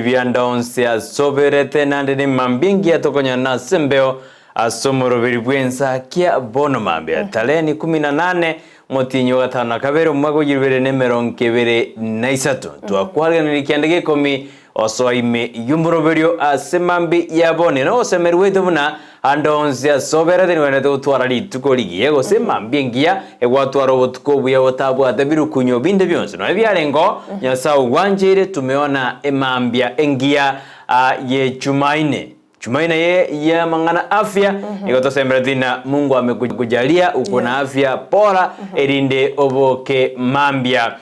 Ebianda onsi asoberete naende nemambia engiya tokonyana ase embeo ase omoroberi bw'ensakia bono mambia tarehe ikumi na nane omotienyi o gatano na kabere omwaka o ibere na emerongo ebere na isato. Twakwariganirie kianda gia ikomi osoa ime y'omoroberio ase mambia ya bono. Na ogosemeria gwaito buna ande onsi asoberete nigo gotwara rituko rigiya gose mambia engiya egwatwara obotuko obuya botabwate birukunyo binde bionsi. Nonya biarengeo, Nyasae ogwancheire tumeona emambia engiya ye Jumaine. Jumaine ye y'amang'ana afya nigo tosemberetie ng'a Mungu amekujalia uko na afya bora erinde oboke mambia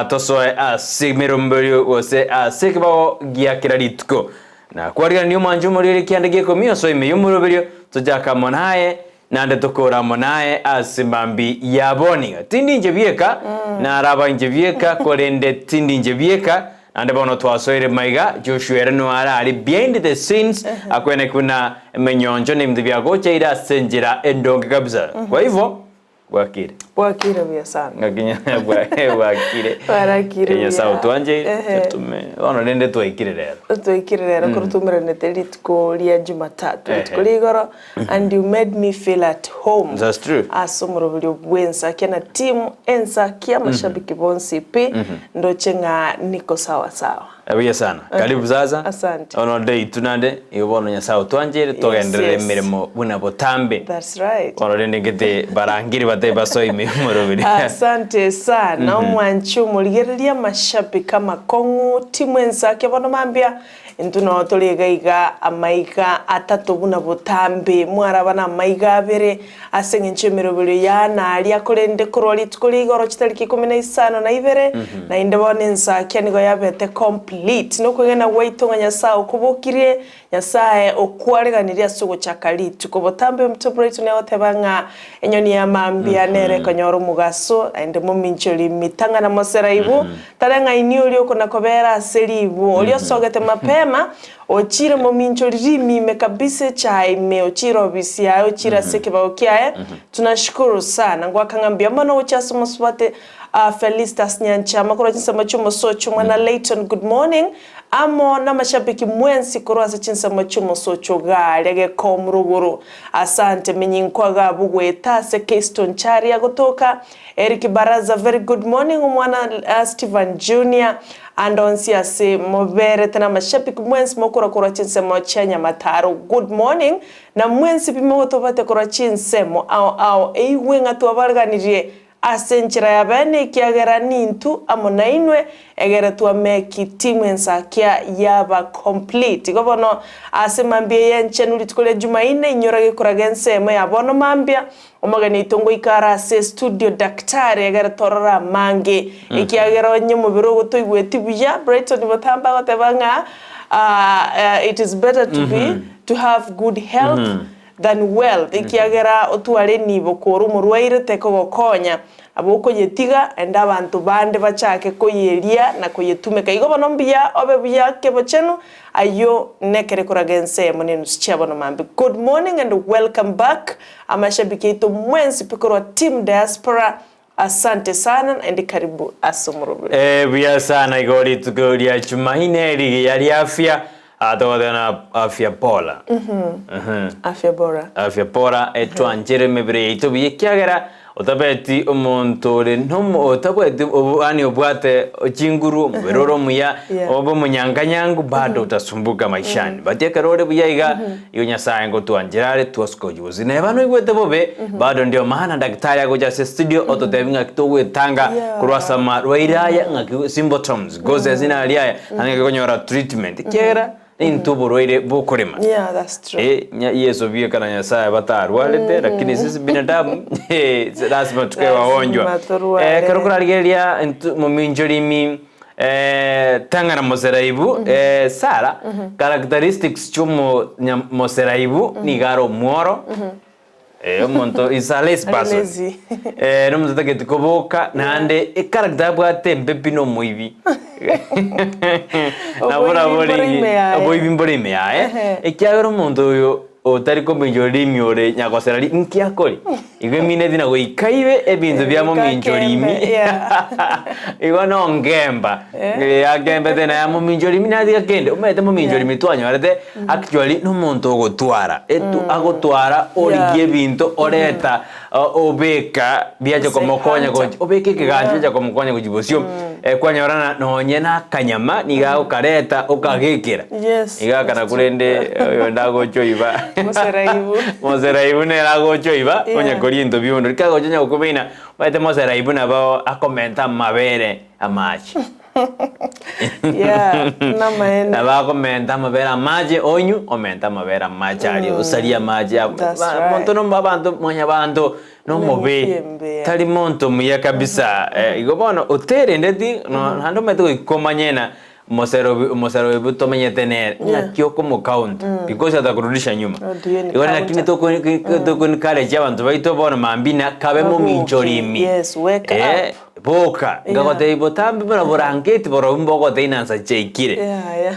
tosoe ase emeromberio gose ase ekebago gia kera rituko. Na kwariganania omwancho omoriri ekianda gia ikomi osoe ime y'omoroberio, tochake amo naye, naende tokore amo naye ase mambi ya boni. Tindi inche bieka, naraba inche bieka, korende tindi inche bieka, naende bono twasoire maiga, Joshua ere noyo are aria behind the scenes, akwene buna emenyoncho na ebinto biagochaire ase enchera endonge kabisa. Kwa hivyo, Bwakire. Bwakire buya sana. Ng'aki nya- bwa- bwakire. Bwarakire Eh, Nyasaye buya. otwancheire Ehe. tume bono rende twaikire rero. Twaikire rero koro twaumeranete rituko ria Jumatatu, Ehe. rituko ria igoro and you made me feel at home. That's true. Ase omoroberio bw'ensakia na team ensakia amashabiki bonsi pi ndoche ng'a niko sawa sawa. Buya sana. Karibu sasa. Asante. Bono day tu nande igo bono Nyasaye otwancheire togenderere yes. emeremo buna botambe. That's right. Bono rende ngete barangeri batebi basoe ime y'omoroberi. Asante sana omwanchi omorigereria amashabiki amakong'u timu ensake bono mambia intwe noo tore iga iga amaiga atato buna botambe mwaraba na amaiga abere Ase engencho y'emeroberio y'aana aria, korende korwa rituko ria igoro chitariki ikomi na isano na ibere, naende bono ensakia nigo yabete complete. Nokwegena gwaito ng'a Nyasae okobokirie, Nyasae okwareganirie ase ogochaka rituko. Botambe omonto Brighton agoteba ng'a enyoni ya mambia nere ekonyora omogaso, naende mominchori mitang'ana moseraibu, tareng'aini oria okona-kobera ase ribu, oria osogete mapema, Ochire mominchori rimime kabisa echae ime, ochire obisi yaye, ochire ase ekebao kiaye. Tunashukuru sana. Ngoaka ng'a mbuya mono gochia ase omosubati ah, Felistus Nyanchama korwa chinsemo chi'omosocho omwana Layton good morning amo namashabiki mwensi korwa ase chinsemo chi'omosocho garia gekomruguru. Asante minyinkwa gabu goeta ase Keyston Charia gotoka Eric Baraza very good morning omwana ah, Stephen Junior Ande onsi ase moberete namashabiki mwensi mokora korwa chinsemo chia Nyamataro good morning na mwensi pi mogotobate korwa chinsemo ao ao eigwe ng'a twabareganirie ase enchera ya bene ekiagera nintu amo nainwe egere twameki timu ensakia yaba complete igo bono ase mambia eye enchenu rituko ria Jumaine inyora gekoraga ensemo ya bono mambia Omogeni oito ngoika are ase estudio Daktari egere torore amange ekiagera onye omobere ogo toigweti buya Brighton botambe agoteba ng'a it is better to be to have good health than wealth ekiagera otware enibo kore omorwaire tekogokonya nabo okoyetiga naende abanto bande bachake koyeria na koyetumeka igo bono mbuya obe buya kebochenu Ayio nekere koraga ensemo nenusu chia bono mambia. Good morning and welcome back amashabiki aito mwensi pi korwa team diaspora asante sana naende karibu ase omorobio. Eh buya sana igo rituko ria Jumaine rigiya ria afya ah, togoteba na afya bora Mhm. Afya bora. Afya bora etwanchere emebere yaito buya ekiagera Otabeti omonto ore nomo otabwati obo yaani obwate chinguru omobere ore omuya Yeah. obe omonyanganyangu bado utasumbuka maishani but ekero ore buya iga igo Nyasaye ngotwanchera are twasikojuzi neba noigwete bobe bado ndio maana daktari agocha ase studio ototebia ng'aki togwetanga Yeah. korwa ase amarwaire aya ng'aki symptoms gose ase nari aya naende ng'aki okonyora treatment ekiagera Intwe oborwaire bokorema. Yeah, that's true. Eh, nya- Yesu bieka na Nyasaye batarwarete lakini sisi binadamu eh, lazima tukae Lazima wagonjwa. turware. Eh, ekero korarigereria intu- mominchorimi eh, tang'ana moseraibu eh, Sara characteristics chiomo nya- moseraibu nigo are omworo Eh, omonto is a lazy Ari person. lazy. Eh, nomonto otageti koboka naende echaracter abwate embe pi nomoibi. Nabo Oboibi nabo mbore ringi ime yaye. oboibi mbore ime yaye. Ehe. Ekiagera omonto oyo. otari komincha orimi ore nyagosera ri nki akori? Igo emineti na goika ibe ebinto bia momincha orimi. Goika akembe, yeah. Igo nongemba. Eh, akembete naye momincha orimi natiga kende. Omanyete momincha orimi twanyorete actually nomonto ogotwara. Etu agotwara origia Yeah. ebinto oreta obeka biacha Gose komokonya hunter. gochi obeke ekegancha Yeah. biacha komokonya gochi bosio. Kwanyora na nonye na akanyama nigo agokareta okagekera. Yes, Iga akana that's true. korende oyonde agocha oiba. Moseraibu. Moseraibu nere agocha oiba Yeah. onye koria into bionde. Rika agocha onye gokobeina omanyete moseraibu nabo akomenta amabere amache. Yeah, namaene. Nabo akomenta amabere amache onywe, omenta amabere amache aria, osarie amache abwo. That's Ba- right. Monto nomba abanto mwanyabanto nomobe, Nembe. tari monto muya kabisa. Eh, igo bono oterendeti no naende omanyete goika omanye na mosero mosero obo tomenyete nere, Yeah. ng'aki okomocounter because atakurudisha nyuma. Oh, do you Igo lakini encounter? toko toko encourage abanto baito bono mambia na kabe Baboke. mominchorimi. Yes, wake Eh, up. boka Yeah. ngagotebia botambe buna borangeti borobwo mbogotebia na nsa chiaikire. Yeah, yeah.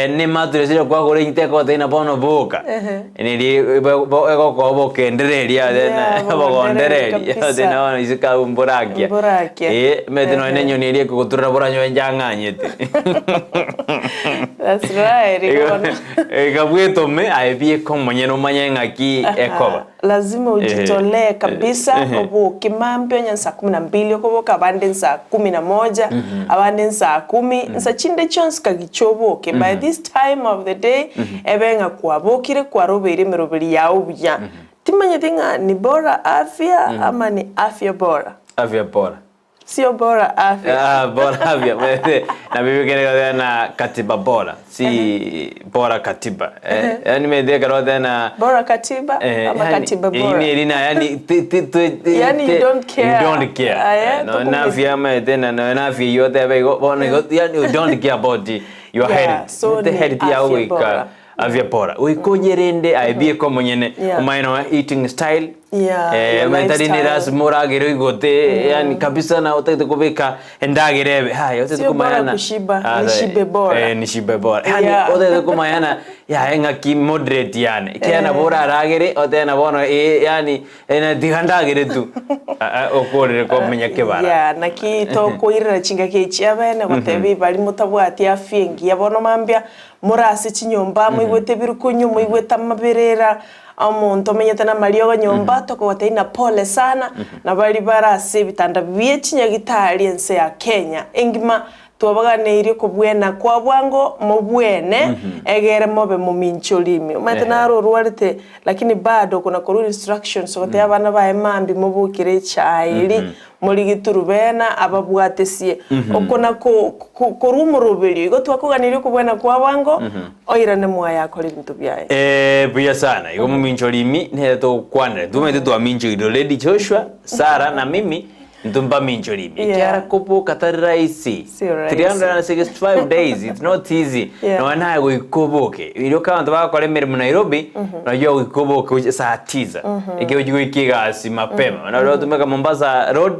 Eh, nematuresi eria kwagora enyiti ekogotebia na bono boka. Ehe. Neri egokoa obokendereria Yeah, obogondereria kabisa. ase bono isiko abwo mborakia. Mborakia. Eh, omanyete nonye na Ehe. enyoni eria ekogoturera boranyore njang'anyete. That's right. Igo Bono. iga bwetome aye bieka omonyene omanye ng'aki ekoba. Lazima ujitolee kabisa Ehe. oboke mambia onye saa kumi na mbili okoboka abande nsaa kumi na moja abande nsaa kumi nsa chinde chionsi kagicha oboke by this time of the day ebe ng'a kwabokire kwarobeire emeroberi yao buya timanyeti ng'a ni bora afya ama ni afya bora Afya bora. sio bora afya Ah, bora afya. Na bibi kere na katiba bora. Si bora katiba. Eh, yani mede kero na bora katiba Eh, ama yani, katiba bora ini erina yani ti ti ti ti Yani you ti- don't care. You don't care. Ah, yeah, Eh, no tukume- na afya ma tena no na afya yote abe go bono go yani you don't care about the, your Yeah, health. so the ni health ya afya wika bora. afya bora. Uikonyerende aibie ko monyene Yeah. umaino eating style. Yeah, Eh, your mentari ni lifestyle. rasmi oragere igote yani kabisa na utagete kubika endagere ebe haya utagete Sio bora kumayana kushiba, Ah, ni shibe bora. eh ni shibe bora yani Yeah. otagete kumayana ya ng'aki moderate yani kiana bora aragere otena bono eh yani ena tigandagere tu okorere komenya kebara Yeah, naki tokoirera chingaki echi abene goteba bari motabwati afya engiya bono mambia morase chinyomba moigwete ebirukunyu moigwete amaberera omonto omenyete na amariogo nyomba tokogotebia na pole sana na bari barase ebitanda bie chinyagitari ense ya Kenya engima twabaganeirie kobwena kwa bwango mobwene egere mobe mominchorimi omanyete Ehe. naro orwarete lakini bado kuna korwa instructions gotebia abana baye mambi mobokere echae eri morigiturubena ababwatesie okona korwa omoroberio igo twakoganirie okobwena kwa bwango oirane mwayakora ebinto biaye. Eh, buya sana igo mominchorimi nere togokwanera tumanyete twaminchorire already Joshua Sarah na mimi ntumba minchorimi Yeah. ekiara koboka tari rahisi Sio rahisi. 365 days it's not easy Yeah. nonya naye goika oboke erio ka abanto bagokora emeremo Nairobi unajua goika oboke gochia saa tisa ekero ochia goika egasi mapema nario otumeka Mombasa road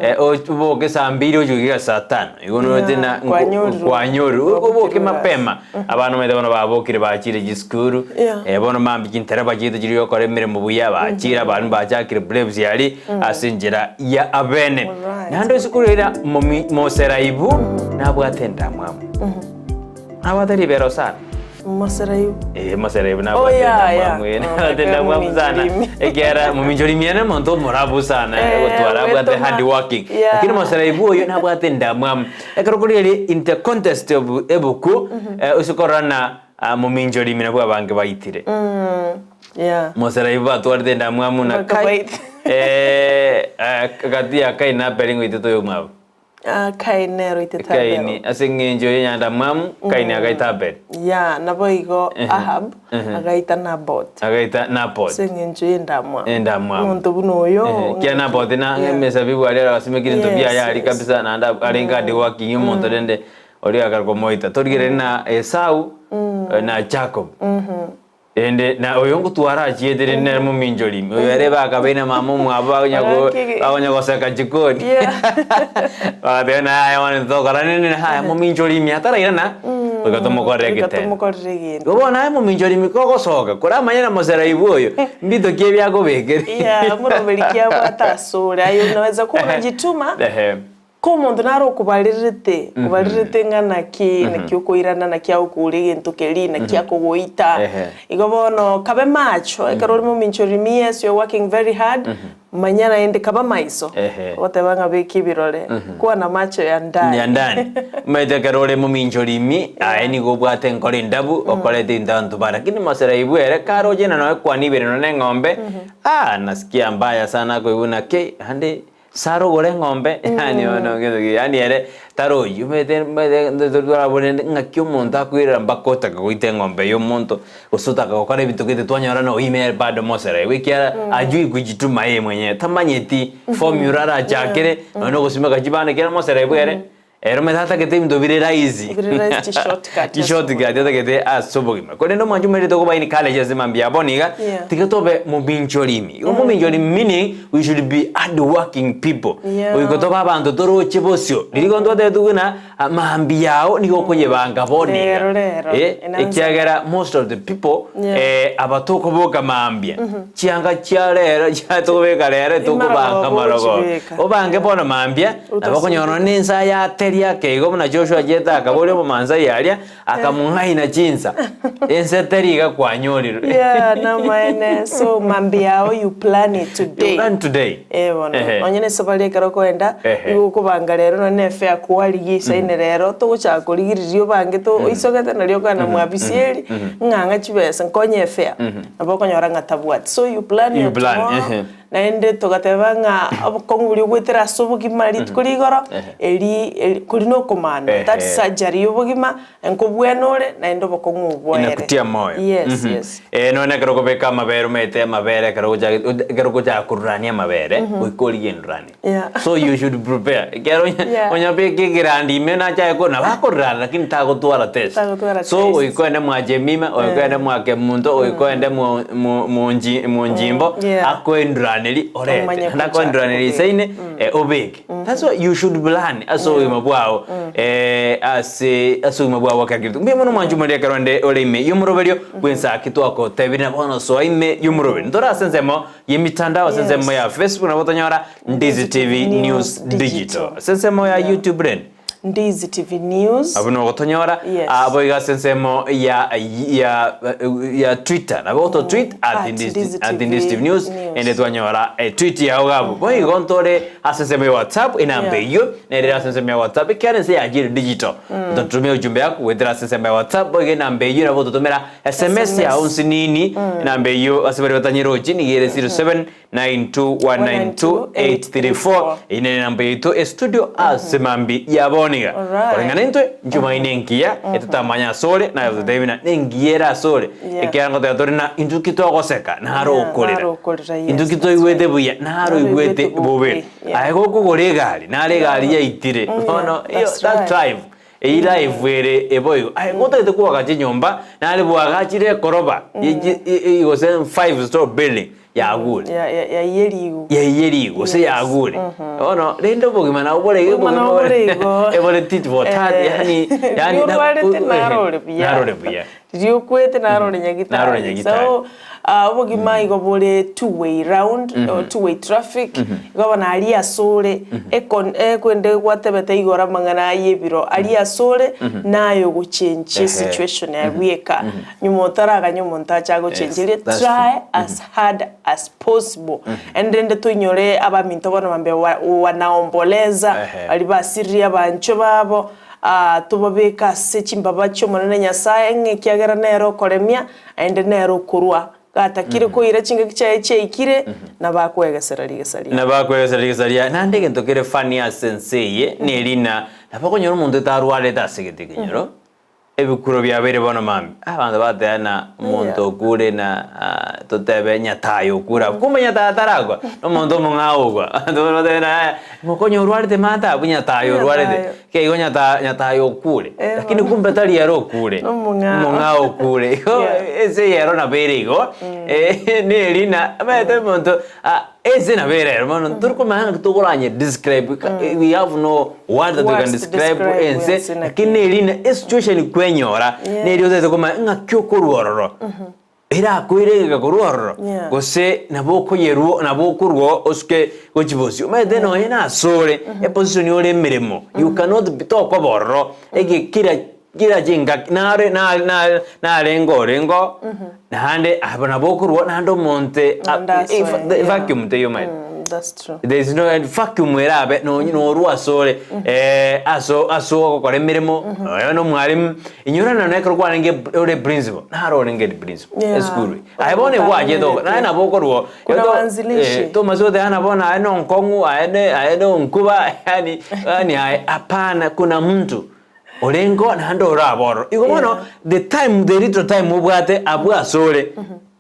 eh, oboke saa mbiri ochia goika saa tano igo Yeah, noche na kwanyorire. kwanyorire oboke Kwabokire mapema abana omanyete bono babokire bachire chisukuru Yeah. eh, bono mambia chintereba chiaito chiria gokora emeremo buya bachire abandu bachakire braves yari ase enchera ya abene Alright. naende esukuru era momi- moseraibu nabwate endamwamu nabwate ribero sana Moseraibu. Eh, moseraibu Oh, nabwate yeah, endamwamu yeah. eh, Oh, nabwate endamwamu sana mominchorimi. ekiara mominchorimi ere omonto omorabu sana Eh, gotwara abwate wetoma. hard working Yeah. lakini moseraibu oyo nabwate endamwamu ekero kori ere in the contest of ebuku eh, ase korora na ah, mominchorimi nabwo abange baitire Yeah. moseraibu batwarete endamwamu na Mpaka kai baite. eh, eh, gati ya kai na Abeli ngoitete oyomwabo Ah, Kaini nero itete Kaini Abel. ase eng'encho ya nyandamwamu Kaini agaita Abeli Yeah, nabo igo Ahab agaita Naboth. agaita Naboth Ase eng'encho ya endamwamu. Endamwamu. Omonto buna oyo. Kia Naboth na Yeah. emesabibu aria arasimekire into Yes, biaye aria yes. kabisa naende arenge hard working omonto rende oria akare komoita. Torigereria na Esau na Jacob. Ende na oyo ngotwara achiete rende nere mominchori ime, oyo ere bakabeina mama omwabo bakonya go Bagaki- bakonya goseka jikoni. Yeah. Bagateba na haya bono tokora nini na haya mominchori ime atarairana, Goika tomokorere Goika egetendo. tomokorere egento. Igo bono aye mominchori mika ogosoka, koramanye na moseraibu oyo, mbito ki ebi akobekere? Yeah, omoroberi ki abwate asore. Aye unaweza kuba unajituma, Ehe. ko omonto nare okobarerete, obarerete ng'a naki, naki okoirana, naki agokora egento keria, naki akogoita. Ehe. Igo bono kabe macho, ekero ore mominchori mi, yes you are working very hard, Manya naende kaba maiso, Ehe. ogoteba ng'a beka ebirore, kwana macho ya ndani. Ya ndani. Omanyete ekero ore mominchori ime, aye nigo obwate enkoro endabu, okorete into abanto bare. Lakini mosera ibwe ere, karoche na noe kwana ibere nonya na eng'ombe, ah nasikia mbaya sana akoigwa ng'a kei, naende sara ogore eng'ombe, yaani bono gento ki, yaani ere taroyio. Omanyete omanyete torabore ng'aki omonto akoirera mpaka otaka goita eng'ombe ya omonto. Gose otaka gokora ebinto gete twanyora na oime ere bado mosera igo ekiagera ajui kujituma eye mwenyewe tamanyeti formula arachakere nonya na ogosimeka chibando ekiagera mosera igo ere ere omanyete atagete ebinto bire rahisi Bire rahisi, chishortcut ase chishortcut obogima. atagete ase obogima. Korende omwancho omerete okoba encourage ase mambia bono iga Yeah. tiga tobe mominchorimi. Igo mominchorimi meaning we should be hardworking people. Yeah. Goika tobe abanto toroche bosio. Riria igo ntwatebete buna Mambia yao nigo okoyebanga bono iga. Rero, rero. Eh, Enansa. ekiagera most of the people Yeah. eh, aba tokoboka mambia chianga chia rero chia tokobeka rero tokobanga Marogoba marogoba ogochibeka. obange bono mambia nabo okonyora nonya na ensa yateria ake igo buna Joshua achiete akaboria omomaasai aria akamong'aina chinsa ense teri iga kwanyorirwe Yeah, namaene. So mambia yao you plan it You today. plan today. Eh bono, Ehe. nonye na esabari ekero okoenda, Ehe. nigo okobanga rero nonye na efare kwarigia isaine rero, togochaka korigereria obange to oisogete nario okogenda mwa bisieri, ng'a ng'a chibesa nkonye efare, nabo okonyora ng'a tabwati. So you plan You your plan, tomorrow, ehe. naende togateba ng'a obokong'u boria ogoetera ase obogima rituko ria igoro, eri eri kori na okomana, that Ehe. surgery ya obogima, Nkobwena ore, naende obokong'u oboere. Inakutia moyo. Yes, yes. Eh, nonye ekero okobeka amabere omanyete amabere ekero ogochaka ekero ogochaka korurania amabere goika origie endurani. Yeah. So you should prepare. Ekero onya Yeah. onyabeke ekerandi ime nachake ko nabo akorurana lakini tagotwara taste. Tagotwara So taste. goika oende mwa Jemima, goika oende mwa Kemunto, goika oende mwo mwo mwonji mwonjimbo Yeah. akoenduraneri orete. Omanye Naende gochaka akoenduraneri kobeka. isaine eh, obeke. That's why you should plan ase obogima bwao eh, ase ase obogima bwao bwa kera kerinto. Mbuya mono mwanche omoria ekero onde ore ime y'omoroberio bw'ensaki twagotebirie na bono soa ime y'omoroberio. Ntore ase ensemo y'emitandao ase ensemo ya Facebook nabo otonyora Ndizi TV News Digital. Ase ensemo ya YouTube rende Ndizi TV News. Abwo nogotonyora Yes. abo iga ase ensemo ya ya ya Twitter nabo oto tweet at At Ndizi Ndizi at TV Ndizi TV News News. ende twanyora eh, tweet yao gabo boigo ntore ase ensemo ya WhatsApp enamba Yeah. eyio nere ase ensemo ya WhatsApp ekiagera ense yachire digital ototumia ujumbe yako goetera ase ensemo ya WhatsApp boigo enamba eyio nabo ototomera SMS SMS. yao nsinini enamba eyio ase baria batanyerochi nigo ere 07 92192834 Eyio nere enamba yaito estudio ase mambi ya bono iga. Alright. Koreng'ana intwe nchumaine engiya etotamanya asore naye ototebi buna nengiya ere asore Yeah. ekiagera ngoteba tore na intwe ki twagoseka naro Yeah, okorera naro okorera, yes, intwe ki that's toigwete right. buya naro Naro oigwete oigwete bobe bobe, yeah. aye gokogora egari naro egari yaitire bono Yeah, iyo that's that right. drive Eyio life ere eboigo. Aye ngotagete koagacha enyomba, nare bwagachire ekoroba gose 5 store building yagure. Ya- ya- yaiyerigwe. Yaiyerigwe gose Yes. yagure. Bono rende obogima nabo bore iga Obogima nabo bore igo. ebore tit for tat Eh. yaani yaani Riria orwarete narore buya. Narore buya. Riria okwete narore nyagitari. Narore nyagitari. So, ah, obogima igo bore two way round, or two way traffic, igo bono aria asore, ekon ekwende gwatebete igoro amang'ana aya ebiro, aria asore, naye ogochenchia Ehe. esituation aye bweka. Nyuma otaraganya omonto ache agochencherie, Yes, that's try true. as hard as possible. And rende toinyore abaminto bono bambe wa wanaomboleza, Ehe. baria basiririe abanchwa babo, Aa, tobabeke ase chimbaba chi'Omonene Nyasae, ng'a ekiagera nere okoremia, naende nere okorua. Gatakire koira chingaki chiaye chiaikire, nabo akwegesera rigesa riaye. Nabo akwegesera rigesa riaye. Naende egento kere funny ase ense eye neri ng'a nabo okonyora omonto otarwarete ase egento ekenyoro, ebikuro biabeire bono mambia, abanto bagateba ng'a omonto okure na totebe Nyatayo okure abwo, kumbe Nyatayo tarakwa, na omonto omong'ao okwa. Abanto batebe ng'a mokonye orwarete maate abwo Nyatayo orwarete. Keigo nyata nyatayo okure, Eh, lakini bono. kumbe tari ere okure, Nomong'ao. omong'ao okure. Igo Yeah. ense eyero nabo ere igo, eh, neri na omanyete omonto ah. Ense nabo ere ero bono ntori komanya ng'aki tokoranye describe we have no word that we can Words to describe describe ense ense naki lakini neri na esituation kwenyora Yeah. neri otagete komanya ng'aki okorwa ororo erakoire egeka korwa ororo Yeah. gose nabo okoyerwa nabo okorwa osuke gochia bosio omanyete nonye nasore eposition ore emeremo you cannot be tokoba ororo ege kera Kera chingaki nare nare nare narenge orengo, naende aba nabo okorwa naende omonte a- Naende asoe, if- the yeah. vacuum teiyo omanyete. Mm, that's true. There is no vacuum erabe nonye norwa asore aso ase ogokora emeremo nonya na omwalimu inyora nonye ekero kwarenge ore principal naro orenge principal Yeah. esukuru eye. Aye bono egwachete ogo naye nabo okorwa Kuna eto waanzilishi. tomasi goteba ng'a bono aye nonkong'u aye ne aye nonkuba yaani yaani aye hapana kuna mtu. Orenge naende orabe ororo. Igo bono the time the little time obwate abwo asore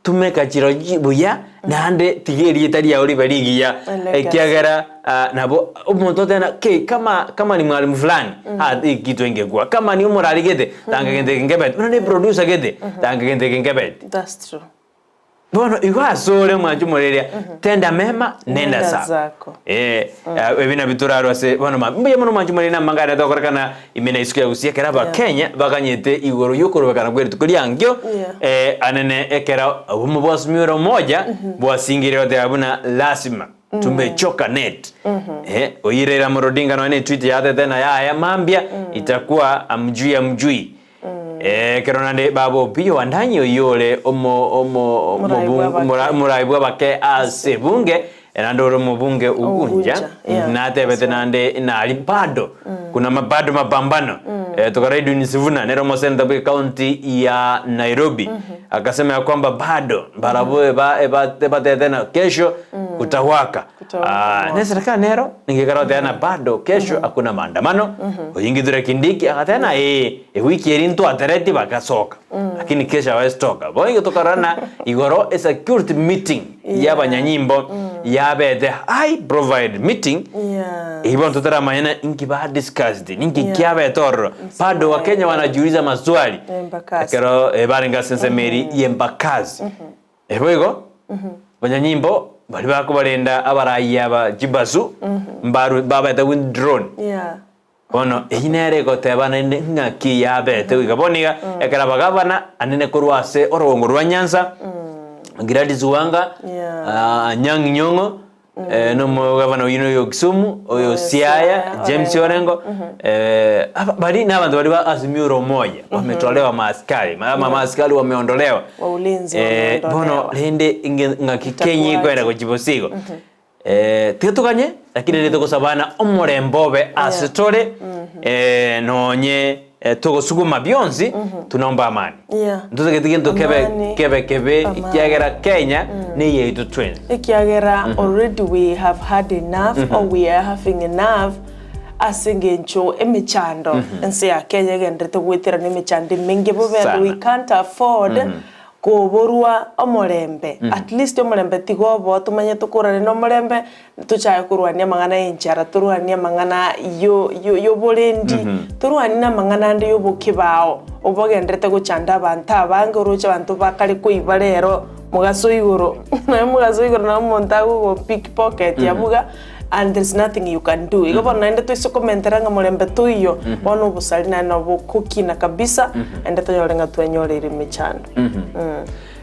tumeka chirochio buya naende tiga erieta riao ribe rigiya Legacy. ekiagera ah, nabo omonto oteba ng'a kei kama kama ni mwalimu fulani ah ekitu engekwa, kama ni omorari gete tanga gento eke nkebete, buna ne producer gete tanga gento eke nkebete. That's true. Bono igo asore omwancho omoreria, tenda mema, nenda Nenda zako. zako. Eh, ebi nabio torarwe ase bono ma mbuya mono omwancho omoreria namang'ana aria tokorekana ime na isiko ya Gusii ekero abakenya baganyete igoro yokorobekana kwe rituko riankio Yeah. eh, anene ekero obomo bwasumiwe omoja bwasingire goteba buna lasima tumechoka net eh, oyio Raila Amolo Odinga nonya ne tweet yatete na yaya mambia itakuwa amjui amjui Ekero naende baba Opiyo Wandanyi oyio ore omo omo Omorai omobu- bw'abake. omora- omorai bw'abake ase ebunge naende ore omobunge Ugunja Ugunja, yeah. natebete naende nari bado kuna ma- bado mapambano Eh, tokora Edwin Sifuna nere omoseneta bwe county ya Nairobi akasema ya kwamba bado barabwo eba eba ebatete na kesho kutawaka Kutawaka Ah, moto. ne serikali nero ningekara goteba na bado kesho hakuna maandamano oyio Kindiki agateba na ee ewiki eri ntwateretie bagasoka lakini kesho hawezi toka bono igo tokarora na igoro e security meeting ya abanyanyimbo yabete high profile meeting Yeah. Eyio bono totaramanya inki ba discussed ninki Yeah. kiabete ororo bado wakenya wanajiuliza maswali Embakasi. ekero eh, barenge ase ensemo eri ya embakasi Eboigo, abanyanyimbo baria bakobarenda abarai aba chibasu mbaru babete withdrawn. Yeah. Bono eyio nere egoteba naende ng'aki yabete goika bono iga ekero abagavana anene korwa ase orogongo rwa Nyanza Gladys Wanga Yeah. ah, Anyang' Nyong'o eh, nomogavana oyio noyo Kisumu oyo Oyo Siaya Siaya, James Orengo. Orengo eh, aba- bari nabanto bari ba Azimio la Umoja wametolewa maaskari ma ma- maaskari wameondolewa Wa ulinzi Eh, bono wameondolewa. rende inge- ng'aki Itakuwaje? Kenya ikwenda gochia bosigo Eh, tiga toganye lakini rende togosabana omorembe obe ase tore eh, nonye eh, togosuguma bionsi tunaomba amani Yeah. ntotagete gento kebe Amani. kebe kebe Amani. ekiagera Kenya neyaito twensi Ekiagera already we have had enough or we are having enough ase engencho emechando ense ya Kenya egenderete goeterana emechando emenge bobe and we Sana. can't afford koborwa omorembe at least omorembe tiga obo tomanye tokorane na omorembe tochake korwania amang'ana ya enchara torwanie amang'ana yo yo yoborendi torwanie na amang'ana ande yobokebao obogenderete gochanda abanto abange oroche abanto bakare koiba rero mogaso igoro nonya mogaso igoro nabo omonto agogo pickpocket abuga and there's nothing you can do. Igo bono naende toise komentera ng'a morembe toiyo, bono obosari naende nabo bokokina kabisa, naende tonyore ng'a twenyoreire emechando.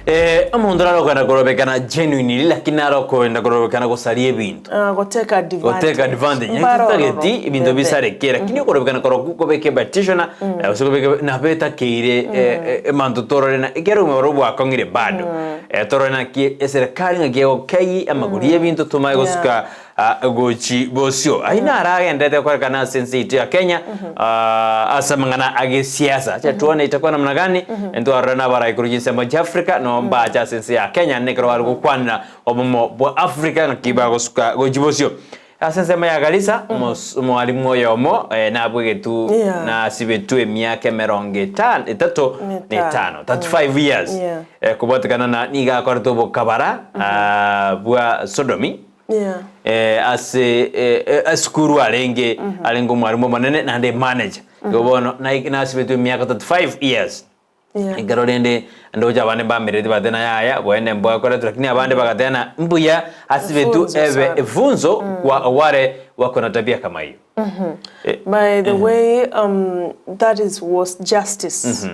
Eh, omonto nare okogenda korobekana genuinely lakini nare okogenda korobekana gosaria ebinto. Ah, gotake advantage. Gotake advantage. Mbaro ororo. Totageti ebinto Bebe. bisarekere lakini okorobekana korokwo kobeka ebatiso na gose kobeka nabo etakeire eh, eh, emanto torore na ekero oro bwakong'ire bado. Eh, torore naki eserekari ng'aki egokei amagori y'ebinto tomanye gosuka ah, gochi bosio. Ayio naro agenderete gokorekana ase ense yaito ya Kenya ah, ase amang'ana agesiasa. Acha tuone itakuwa namna gani, ntwarore na abarai korwa chinsemo chia Africa no mbache ase ense ya Kenya naende ekero bare gokwanera obomo bwa Africa ng'aki bagosuka gochi bosio. Ase ensemo ya Garissa, omos omwalimu oyomo eh, nabwegetwe Yeah. nasibetwe emiaka emerongo etano etato na Etano. etano, 35 years Yeah. eh, kobwatekana na nigo akorete obokabara ah, bwa sodomy Yeah. eh, ase eh, eh, esukuru arenge arenge omwalimu omonene naende manager. Igo bono nai- nasibetwe emiaka 35 years. Yeah. Ekero rende ndoche abande mbamerereti bagateba na yaya bwene mbwakoretwe lakini abande bagateba na mbuya asibetu Funzo ebe sana. efunzo kwa wale wako na tabia kama hiyo. Eh, By the way, um, that is was justice.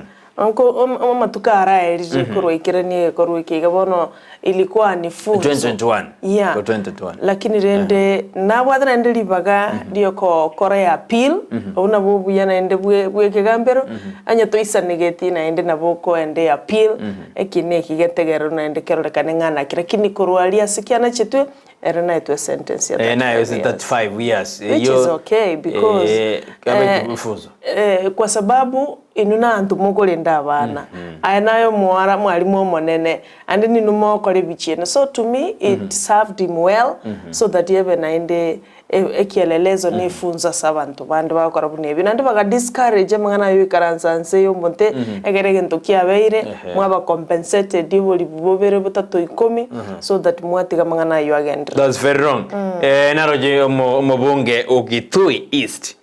Nko amatuko araerire korwa ikerania egekorwa eke iga bono ilikuwa ni funzo. 2021. Yeah. Ko 2021. Lakini rende nabwate naende ribaga riokokora ya appeal obwo nabwo obuya naende bwe bwe ekegambero onye toisanegeti naende nabo okoenda ya appeal eki na eki getegererwe naende kerorekane ng'a naki lakini korwa aria ase kianachetwe ere naetwe sentence ya Eh, nayo 35 ase years. 35 years. Which Eyo, is okay because eh, kabe eh, kifunzo. eh, kwa sababu inwe naanto mokorenda abana aya nayo mwara mwarimu omonene ande ninwe mogokora ebichieno so to me it served him well so that ebe naende e- ekielelezo na efunzo ase abanto bande bagokora buna ebio naende baga discourage amang'ana ayo oikaransa nse ya omonte ekere egento kiabeire Ehe. mwaba compensated oboribu bobere botato ikomi so that mwatiga amang'ana aywo agenderere. That's very wrong. Eh, naroche omo- omobunge o Kitui East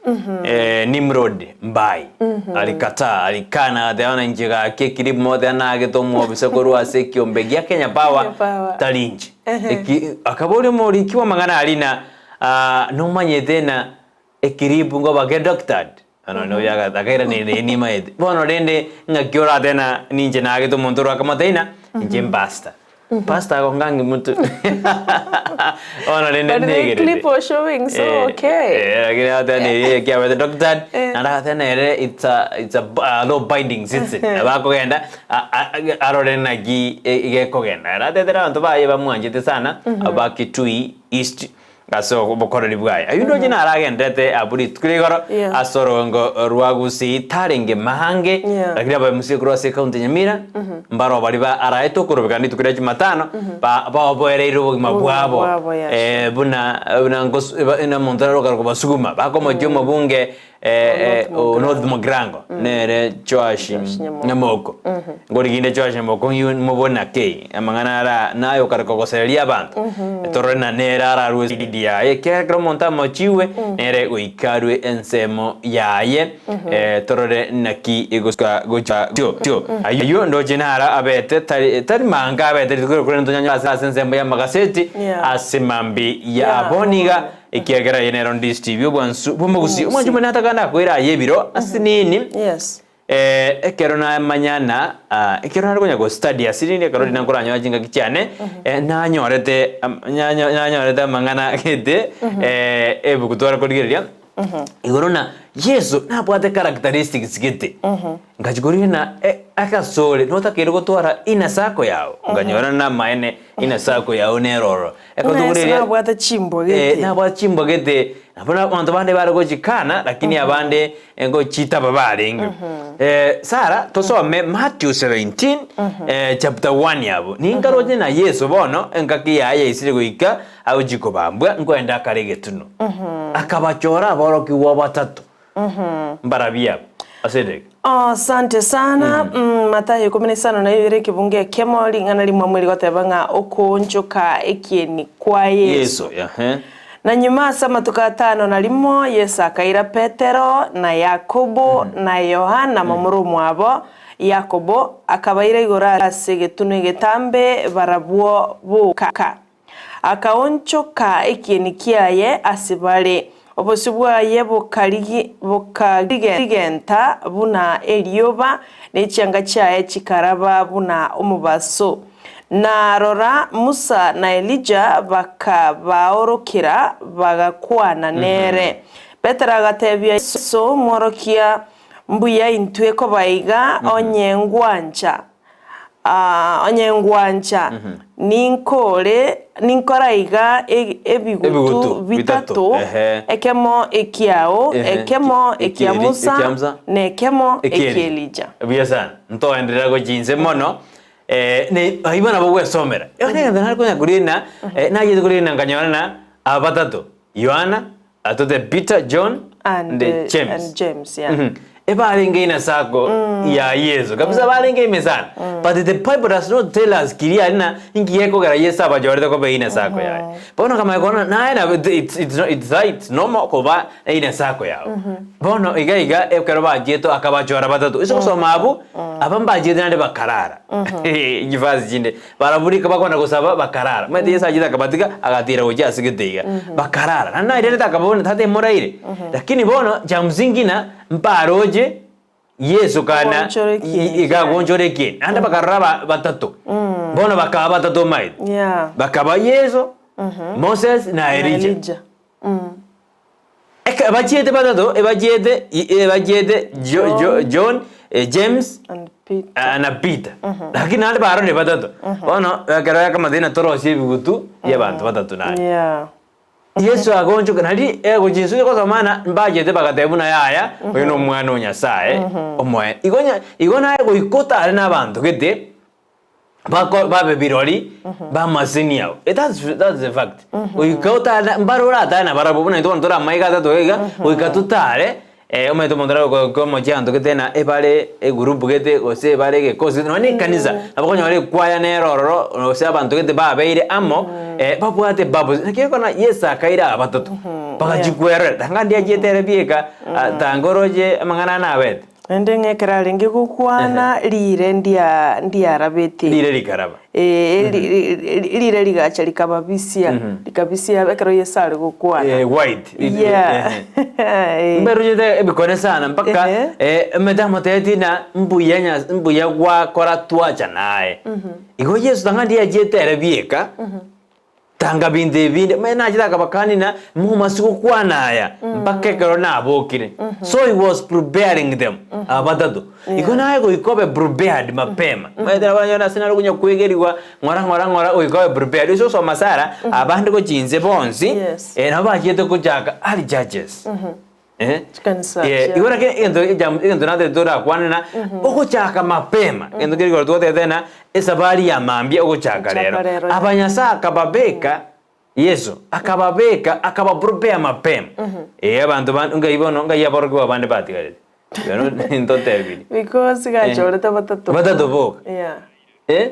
eh, Nimrod Mbai alikataa alikana agateba ng'a inche gaki ekiribu moteba nagete omwobisa korwa ase ekiombe gia Kenya Power Kenya Power. tari inche. Eki akaboria omoriki bw'amang'ana aria na ah, nomanyete na ekiribu nkoba gedoctored Bono noyo aga- akairaneria ee nimaete. Bono rende ng'aki oratebe na ninche nagete omonto orwa akamotebia ng'a inche mpastor. Pastor agonga ng'a monto bono rende But the ntegerere. clip was showing so Eh, okay. eh, lakini agateba neri ekiabete doctored, Eh. naende agateba nere it's a it's a a law binding citizen. Nabo akogenda a- a- arore naki e- gekogenda. Ere atetera abanto baye bamwanchete sana, aba Kitui East Ase obokoreri bwaye. Ayio ndoche naragenderete abwo rituko ria igoro Yeah. ase orogongo rwa Gusii tarenge maange Yeah. lakini abamusie korwa ase ekaunti ya Nyamira mbaro baria ba araete okorobekana rituko ria Jumatano ba baoboereire obogima Obogima bwabo bwabo, yes. eh, buna buna ngos eba na omonto arokare kobasuguma bakomochia omobunge eh, eh, North o North Mugirango nere Joash Joash Nyamoko. Nyamoko ngoriginde Joash Nyamoko ng'u mobona kei amang'ana ara naye okare kogosereria abanto torore na nere ararue esidi yaye ekiagera ekero omonto amochiwe nere goika arue ensemo yaye eh, torore naki egosuka gocha tio tio ayio ndoche naro abete tari tari manga abete rituko riria korende tonyanyore ase ensemo y'amagaseti Yeah. ase mambi ya Yeah. aboniga Ekiagera aye nero ndisitibie obwansu bw'omogusi, omwancho omonene atakande akoire aye ebiro asinini. Yes. Eh, ekero namanyana ah, ekero nare konya gostudy asinini ekero riria nkoranyora chingaki chiane, eh, nanyorete am- nanyo nanyorete amang'ana gete eh, ebuku tware korigereria, igoro na Yeso nabwate characteristics gete, ngachia korigereria na e- akasore notakeire gotwara inner circle yago, nkanyora namaene inner circle yago nere ororo. Ekero Buna Yeso tokoreria nabwate chimbwa Eh, gete. nabwate chimbwa gete nabo na abanto bande bare gochikana lakini abande ngochitaba barenge. Eh, Sara tosome Matthew 17 eh, chapter 1 yabo ninkaroche na Yeso bono engaki yaye yaisire goika agochia kobambwa nkoenda akare egetuno. Akabachora aborokigwa batato mbarabio aba ase edageka. Asante sana mm, Mathayo ikomi na isano na ibere ekebungo ekemo ring'ana rimwamo rigoteba ng'a okoonchoka ekieni kwa Yeso. Yeso, ehe. Na nyuma ase amatuko atano na rimo Yeso akaira Petero, na Yakobo, na Yohana momura omwabo Yakobo, akabaira igoro ase egetunwa egetambe barabwo boka. Akaonchoka ekieni kiaye ase bare, obosio bwaye bokarigenta buna erioba, ne chianga chiaye chikaraba buna omobaso. Na rora, Musa na Elija bakabaorokera, bagakwana nere. Petero agatebia Yeso, Omworokia, mbuya intwe koba iga, onye ngwancha. Aa, onye ngwancha, ninkore, ninkora iga e- ebigutu Ebigutu bitato, bitato, ehe. ekemo ekiao, Ehe, ekemo ki- ekia ekieli- Musa, ekia Musa, na ekemo Ekieli. eki'Elija. Buya sana. Ntoenderera gochia inse mono, eh, ne aywo nabo ogwesomera. Ekero egento nare konya korina, eh, nachete korina nkanyora na aba batato, Yohana, atote Peter, John, And, and James. and James, yeah. Mhm. Ebarenge ina sako ya Yeso kabisa barenge ime sana but the bible does not tell us clearly na inki gekogera Yeso abachorete koba ina sako yaye. Bono okamanya korora naye nabo it's it's it's right normal koba ina sako yao. Bono iga iga ekero bachiete akabachora batato ase ogosoma abwo aba mbachiete naende bakarara chivasi chinde barabwo rika bakona gosaba bakarara omanyete Yeso achete akabatiga agatira gochia ase gete iga bakarara naende nairerete akababuna tata emoraire lakini bono cha msingi na Mbaroche Yeso kana Goonchora ekieni iga kiaye. agoonchora ekieni. Naende bakarora aba batato. Bono bakaba batato omanyete. Yeah. Bakaba Yeso, Moses na Na Elijah. Elijah. Eke bachiete batato, ebachiete i- ebachiete Jo- Jo- John, eh, James And Peter. ah, na Peter. Lakini naende barorire batato. Bono ekero ekamathina torosie ebigutu bia abanto batato naende. Yeah. Yeso agonchoka, nari egochinswe gosoma na mbachete bagateba buna yaya, oyo nomwana o Nyasae omoe. Igo nya igo naye goika otare nabanto gete, bako babe birori b'amaseni abo. Eh that's that's the fact. Goika otare na mbare oratare nabarabwo buna intwe bono tore amaiga atato iga, goika totare omanyete omonto nare goika omochie abanto gete na ebare egroup gete gose ebare egekosi gete nonye na ekanisa, nabo okonyora ekwaya nere ororo gose abanto gete babeire amo babwate purpose. Naki ekero Yeso akaira aba batato, bagachia kwerorera, tanga ndiachiete ere bieka, tanga oroche amang'ana aya nabete. Naende ng'a ekero arenge gokwana, riire ndia ndiarabete. Riire rikaraba. Ee, ri- ri- ri- riire rigacha rikababisia, rikabisia ekero Yeso are gokwana. Eh, white. Yeah. Eh. Mberuchete ebikone sana mpaka Ehe. eh, omanyete amotebetie ng'a mbuya nya mbuya gwakora twacha naye. Igo Yeso tanga ndiachiete ere bieka, Tanga binto ebinde, omanyete nachete akabakania na momasi gokwana aya mpaka ekero nabokire. So he was preparing them aba batato. Igo naye goika obe prepared mapema. Omanyete nabo okonyora ase nare konya koegerigwa ng'ora ng'ora ng'ora goika obe prepared. Ase osoma Sara, abande gochia inse bonsi, Yes. nabo bachiete kochaka early churches. Eh, Chikanisa eh, chia- igo naki egento ekiam- egento natete torakwane na ogochaka mapema egento keri igoro twatebete ng'a esafari ya mambia ogochaka Gochaka rero rero, yeah. aba Nyasaye akababeka Yeso akababeka akaba prepare mapema eh abanto ba ngai bono ngai aborokigwa bande batigarete Bono ntotebirie Because gachorete batato. Batato boka. Yeah. Eh,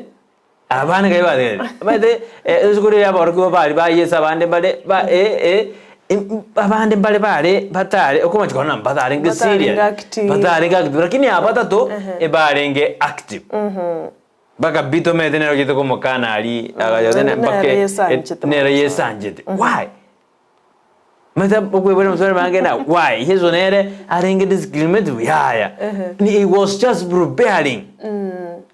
abande ngai batigarete omanyete esukuru eye aborokigwa baria ba Yeso abande mbare ba eh eh abande mbare bare batare okomochia korora mbatarenge Batarenge serious active. batarenge active lakini aba batato ebarenge active mpaka Peter omanyete nere ochete komokana aria agacha Naende mpaka nere Yeso anchete nere mono Yeso anchete why? Omanyete okoibora amaswali amange na why Yeso nere arenge discriminative yaya he was just preparing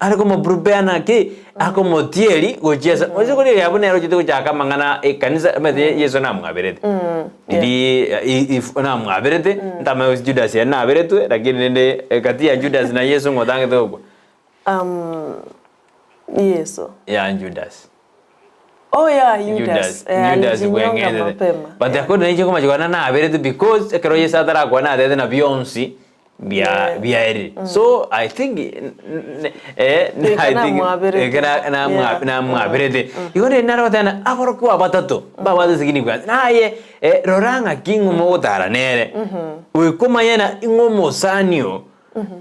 are komo prepare naki akomotieri gochia ase ase korigereria abwo nere ochete gochaka amang'ana ekanisa omanyete Yeso namwaberete riria if namwaberete ntamanya gose Judas ere naberetwe lakini rende kati ya Judas na Yeso ng'o otangete gokwa? Yeso. Ya Judas. Oh yeah, Judas. Judas, Eh, Judas alijinyonga bweng'enete. mapema. But according na inche komanya kwana naberete because ekero Yeso atarakwana natebete na bionsi bia Yeah. biaerire. So I think n- n- eh, Goika I think namwaberete. eke na- namwa- Yeah. namwaberete. Igo rende nare goteba ng'a aborokigwa batato mbabwate significance. Naye eh, rora ng'aki ng'o mogotara nere. Goika omanye ng'a ing'o omosani oo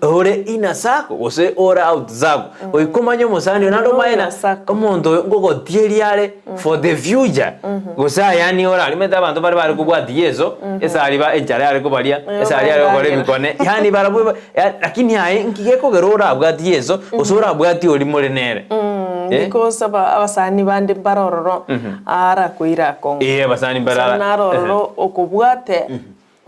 Ore inner circle gose ore out circle, goika omanye omosani oyo naende omanye na omonto oyo ngogotieria are for the future gose aya nigo orari omanyete abanto mbare bare kobwatia Yeso, esari ba enchara yare kobaria, esari yare gokora ebikone, yaani barabwo ba ya lakini aye nki gekogera orabwatie Yeso gose orabwatie oria more nere eh. Because aba abasani bande mbare ororo arakoire akong'u. Ee abasani mbare Abasani ara naro ororo okobwate.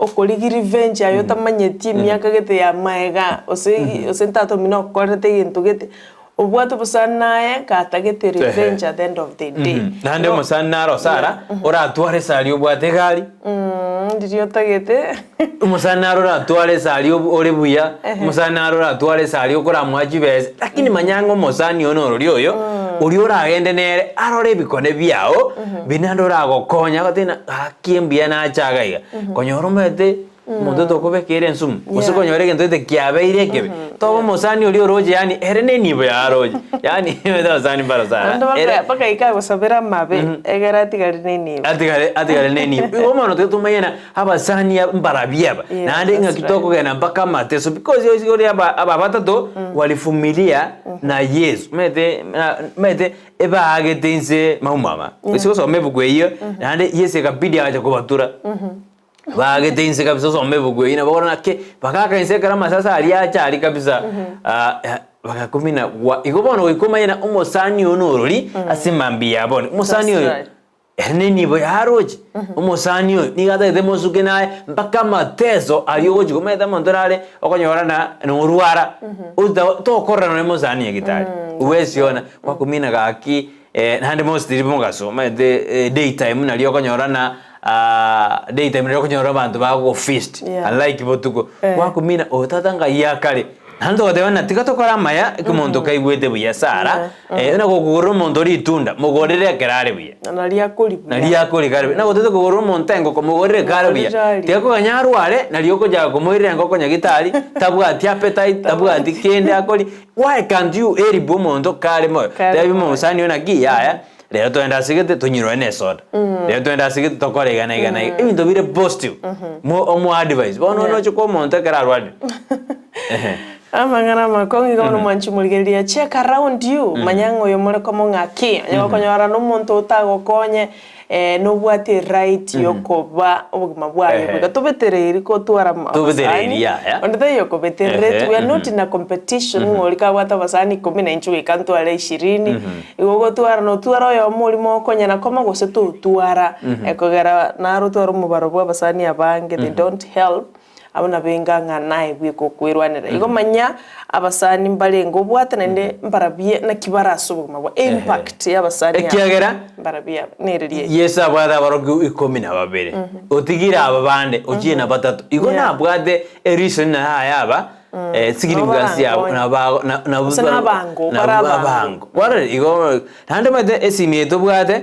Okorigia revenge aye otamanyeti emiaka gete ya maega gose gose tata omino okorerete egento gete, obwate obosani naye gatagete revenge at the end of the day. Naende omosani naro Sara, oratware esari obwate egari. Riria otagete. Omosani naro oratware esari ore buya, omosani naro oratware esari okoramoa chibesa, lakini manya ng'a omosani oyo norori oyo, oria oragende nere arore ebikone biao, biri naende oragokonya agotebi ng'a gaki mbuya nache iga iga, konyora omanyete. Omonto tokobekera ensumu, gose Yeah. konyora egento gete kiabeire ekebe, tobe omosani oria oroche yaani ere na enibo yaye aroche, yaani omanyete abasani mbaro sana, Naende baka- ere bakaika gosabera amabe, egere atigare na enibo. atigare atigare na enibo. Igo bono tiga tomanye ng'a abasani aba mbarabwo aba, Yeah, naende that's ng'aki right. tokogenda mpaka amateso because oise ore aba aba batato walivumilia na Yesu, omanyete na omanyete ebaagete inse maumama, ase gosoma ebuku eyio, naende Yesu ekabidi agacha kobatura. Baagete inse kabisa osome ebuku eyio nabo bono naki bagaaka inse ekero amasase aria acha aria kabisa ah, eh, bagakumina gwa igo bono goika omanye na omosani oyo norori ase mambia ya bono. Omosani That's oyo right. ere nenibo yaroche, omosani oyo nigo atagete mosuke naye mpaka amateso aria ogochi komanyete omonto nare okonyora na norwara ota tokorora nonye mosani nyagetari bwesiona gwakumina gaki Naende mostly mogaso omanyete day time nario okonyora na day time nario okonyora abanto bago feast Yeah. unlike botuko. Eh. Gwakumina oyo tata ngai akare, naende togoteba ng'a tiga tokore amaya eke omonto kaigwete buya sara, buna gokogorera omonto ritunda, mogorere ekero are buya. Na naria akori buya. Naria akori kare buya. Buna gotete kogorera omonto engoko, mogorere kare buya. Mogorere arie. Tiga koganya arware, nario okochaka komoirera engoko nyagitari, tabwati appetite, tabwati kende akori, Why can't you help omonto kare moyo? Kare Tebi moyo. omosani oyo naki yaya, rero togende ase gete tonyirore ne esoda. Rero togende ase gete tokore iga na iga na iga. Ebinto bire positive. Mo omo advise. Bono Yeah. noche kwa omonto ekero arwarire. Ehe. Amang'ana amakong'u iga bono mwanchi morigereria check around you manya ng'a oyo more komo ng'aki onye gokonyora na omonto otagokonye nobwate eright yokoba obogima bwaye Ehe. goika tobetereri kotwara ama- Tobetereri, abasani yaya. onde taiyo okobeterereti Ehe, we are not in a competition ng'a oria kabwate abasani ikomi na inche goika ntware ishirini, igo ogotwara notware oyomo oria mokonyana koma gose totwara ekogera naro otware omobaro bwa abasani abange they don't help. Abwo nabo enga ng'a naye bweka okwerwanera. Igo manya abasani mbarenge obwate naende mbarabie naki bare ase obogima bwao. Impact ya abasani aba Ekiagera mbarabie aba nereri eye. Yeso abwate aborokigwa ikomi na babere, otigire aba bande ochie na batato. Igo Yeah. nabwate ereason naye aye aba significance yabo Nobarangonye. nabo na- nabo Gose nabango, nabo bare abango. abango. Kwarorire? Igo Naende omanyete esimi eye tobwate,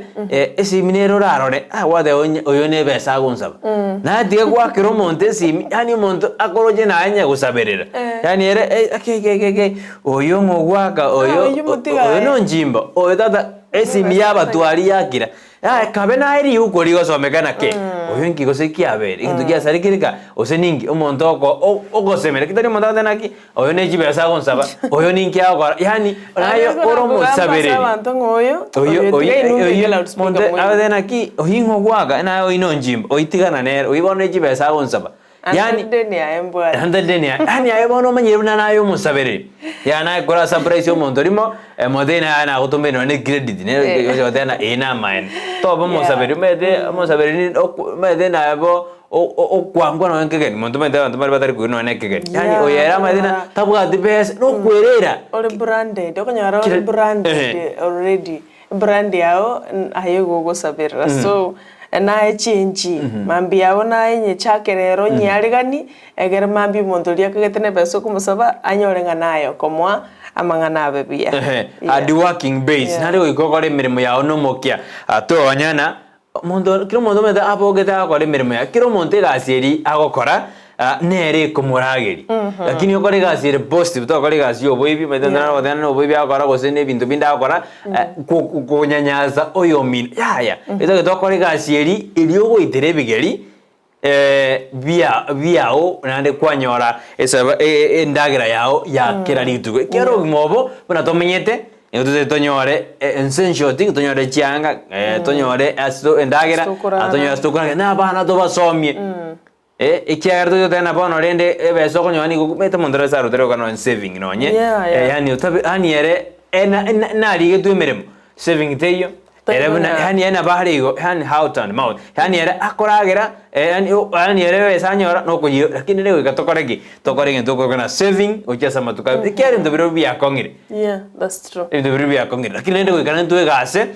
esimi nere orarore, ah gwateba onye oyo na ebesa agonsaba. Naye tiga goakera omonto esimi, yaani omonto akoroche naye onye gosaberera. Yaani ere eh ake ake ake ake, oyo ng'a ogoaka oyo oyio motiga oyo aye. nonchimba, oyo tata esimi yabatwari yakira. Yaya kabe naye riuko rigosomeka naki, oyo inki gose kiabeire, egento giasarekire ka, gose ninki omonto oko o- ogosemera, tari omonto agoteba naki. Oyo ne chibesa agonsaba, oyo ninki agokora, yaani naye ore omosabereri. abanto ng'a oyo Oyo oyo oyo tiga inwe oyo mbeke loudspeaker monto moigwe. agote naki oyo ing'o ogwaka naye oyo nonchimba oyo tigana nere oyo bono ne chibesa agonsaba. Yaani Ande deni yaye mbwate. ande deni yaye yaani aye bono omanyire buna naye omosabereri yaani naye kora surprise omonto rimo motebie naye nagotomire nonye ne credit nere Eh. oche goteba ng'a ee namaene. Toba Yeah. omosabereri omanyete omosabereri oku omanyete naye bo okwangwa nonya nkegeni, monto omanyete abanto mbare batari koigwa nonya ekegeni. Yaani Yeah, oyo ere amanyete ng'a okonyora tabwati besa, nokwerera. ore branded, okonyora ore Kira branded ehe. already, ebrand yao aye igo ogosaberera so naye chenchi, mambia yao naye nyechake rero nyearegani, egere mambia omonto oria akagete na ebesa okomosaba anyore ng'a naye okomoa amang'ana abe buya. Ehe, Yeah. hard working base, Yeah. nare goika okore emeremo yao nomokia, toonyana, Omonto, kera omonto omanyete abogete agokora emeremo yaye, kera omonto egasi eria agokora nere ekomorageria. Lakini okore egasi ere positive, tokora egasi ya oboibi, omanyete Yeah. naro goteba na oboibi agokora gose na ebinto binde agokora konyanyasa oyomino, yaya. Etagete okore egasi eria, eria ogoitera ebigeri bia biao naende kwanyora esaba endagera yao ya kera rituko. Ekiagera obogima obo buna tomenyete, nigo totaete tonyore essential thing, tonyore chianga, tonyore ase endagera, Ase tokorara. tonyore ase tokorara, na abana tobasomie. Ekiagera toche goteba bono rende ebesa okonyora nigo omanyete omonto ore ase arotire gokora nonye saving nonye, Yeah, yeah. yaani otabe yaani ere ena ena narigetwe emeremo, saving teiyo. Ere buna, yaani ere nabo are igo, yaani heart and mouth, yaani ere akoragera, yaani o yaani ere besa anyora nokoyia, lakini ere goika tokore ki? Tokore egento tokoroka ng'a saving gochia ase amatuko aye, ekiagera ebinto biria biakong'ire. Yeah, that's true. Ebinto biria biakong'ire, lakini rende goika rende twegase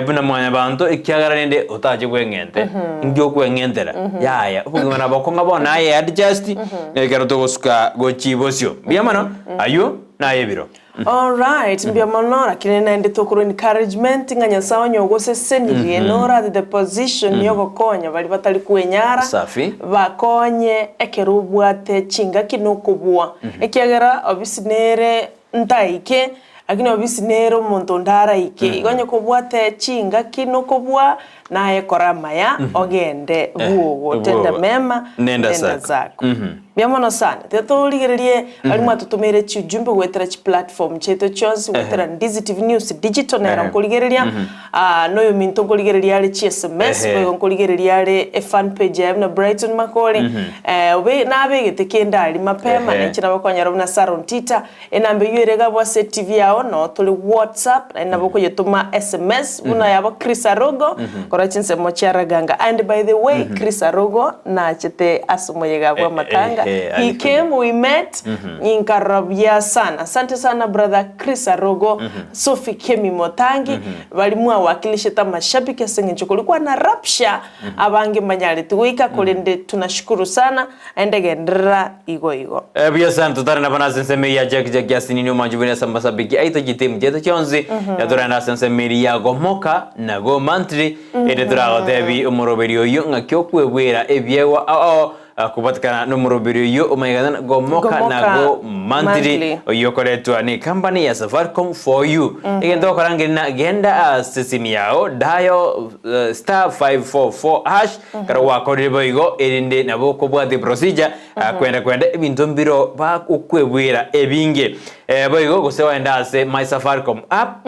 buna mwanyabanto ekiagera rende otache bweng'ente, inki okweng'entera? Yaya, obogima nabo okong'a bono aye adjust, ekero togosuka gochia bosio. Mbuya mono, aywo naye ebiro. Alright, mbuya mono, lakini naende tokorwa encouragement ng'a Nyasae onye ogosesenirie nore at the position yogokonya baria batari kwenyara, Safi. bakonye ekero obwate chingaki na okobua. Ekiagera obisi nere ntaike, lakini obisi nere omonto onde araike. Igo onye kobwate chingaki na okobua, naye kora amaya ogende bwogo, tenda bwogo. mema, Nenda nenda zako. zako. Mbuya mono sana. Tiga torigererie baria mwatotomeire chiujumbe goetera chiplatform chiaito chionsi goetera Ndizi TV News Digital nero nkorigereria ah, noyominto nkorigereria are chi SMS boigo nkorigereria are efan page yaye buna Brighton Makori eh, obe nabegete kende aria mapema nainche nabo okonyora buna Saron Tita enamba eywo ere iga abwo ase etivi yao noo tore WhatsApp naende nabo okoyetoma SMS buna yabo Chris Arogo korwa chinsemo chia Raganga and by the way Chris Arogo nachete ase omoyega bwa amatanga he came we met inkarora buya sana asante sana brother Chris Arogo Sophie Kemi Motangi baria mwawakilishete amashabiki ase eng'encho korikwa na rapture abange mbanyareti goika korende tunashukuru sana Naende genderera igo igo. Buya sana totare nabo nase ensemo eye ya Jack Jack Yasinini omwanchi buna ase amasabiki aito chitimu chiaito chionsi yatorende ase ensemo eria ya Gomoka na Go Monthly ere toragotebi omoroberi oyio ng'aki okwebwera ebiegwa ao ao ah, kobatikana nomoroberi oyio omanyekane na Gomoka na Gomoka Go Monthly Monthly. oyio okoretwa ne company ya Safaricom for you egento ogokora ngeri na genda ase esimi yao dial eh, star 544 hash Ekero gwakorire boigo, erinde nabo okobwatia procedure, ah, kwenda kwenda ebinto mbiro bagokwebwera ebinge. Eh, boigo gose ogende ase My Safaricom app,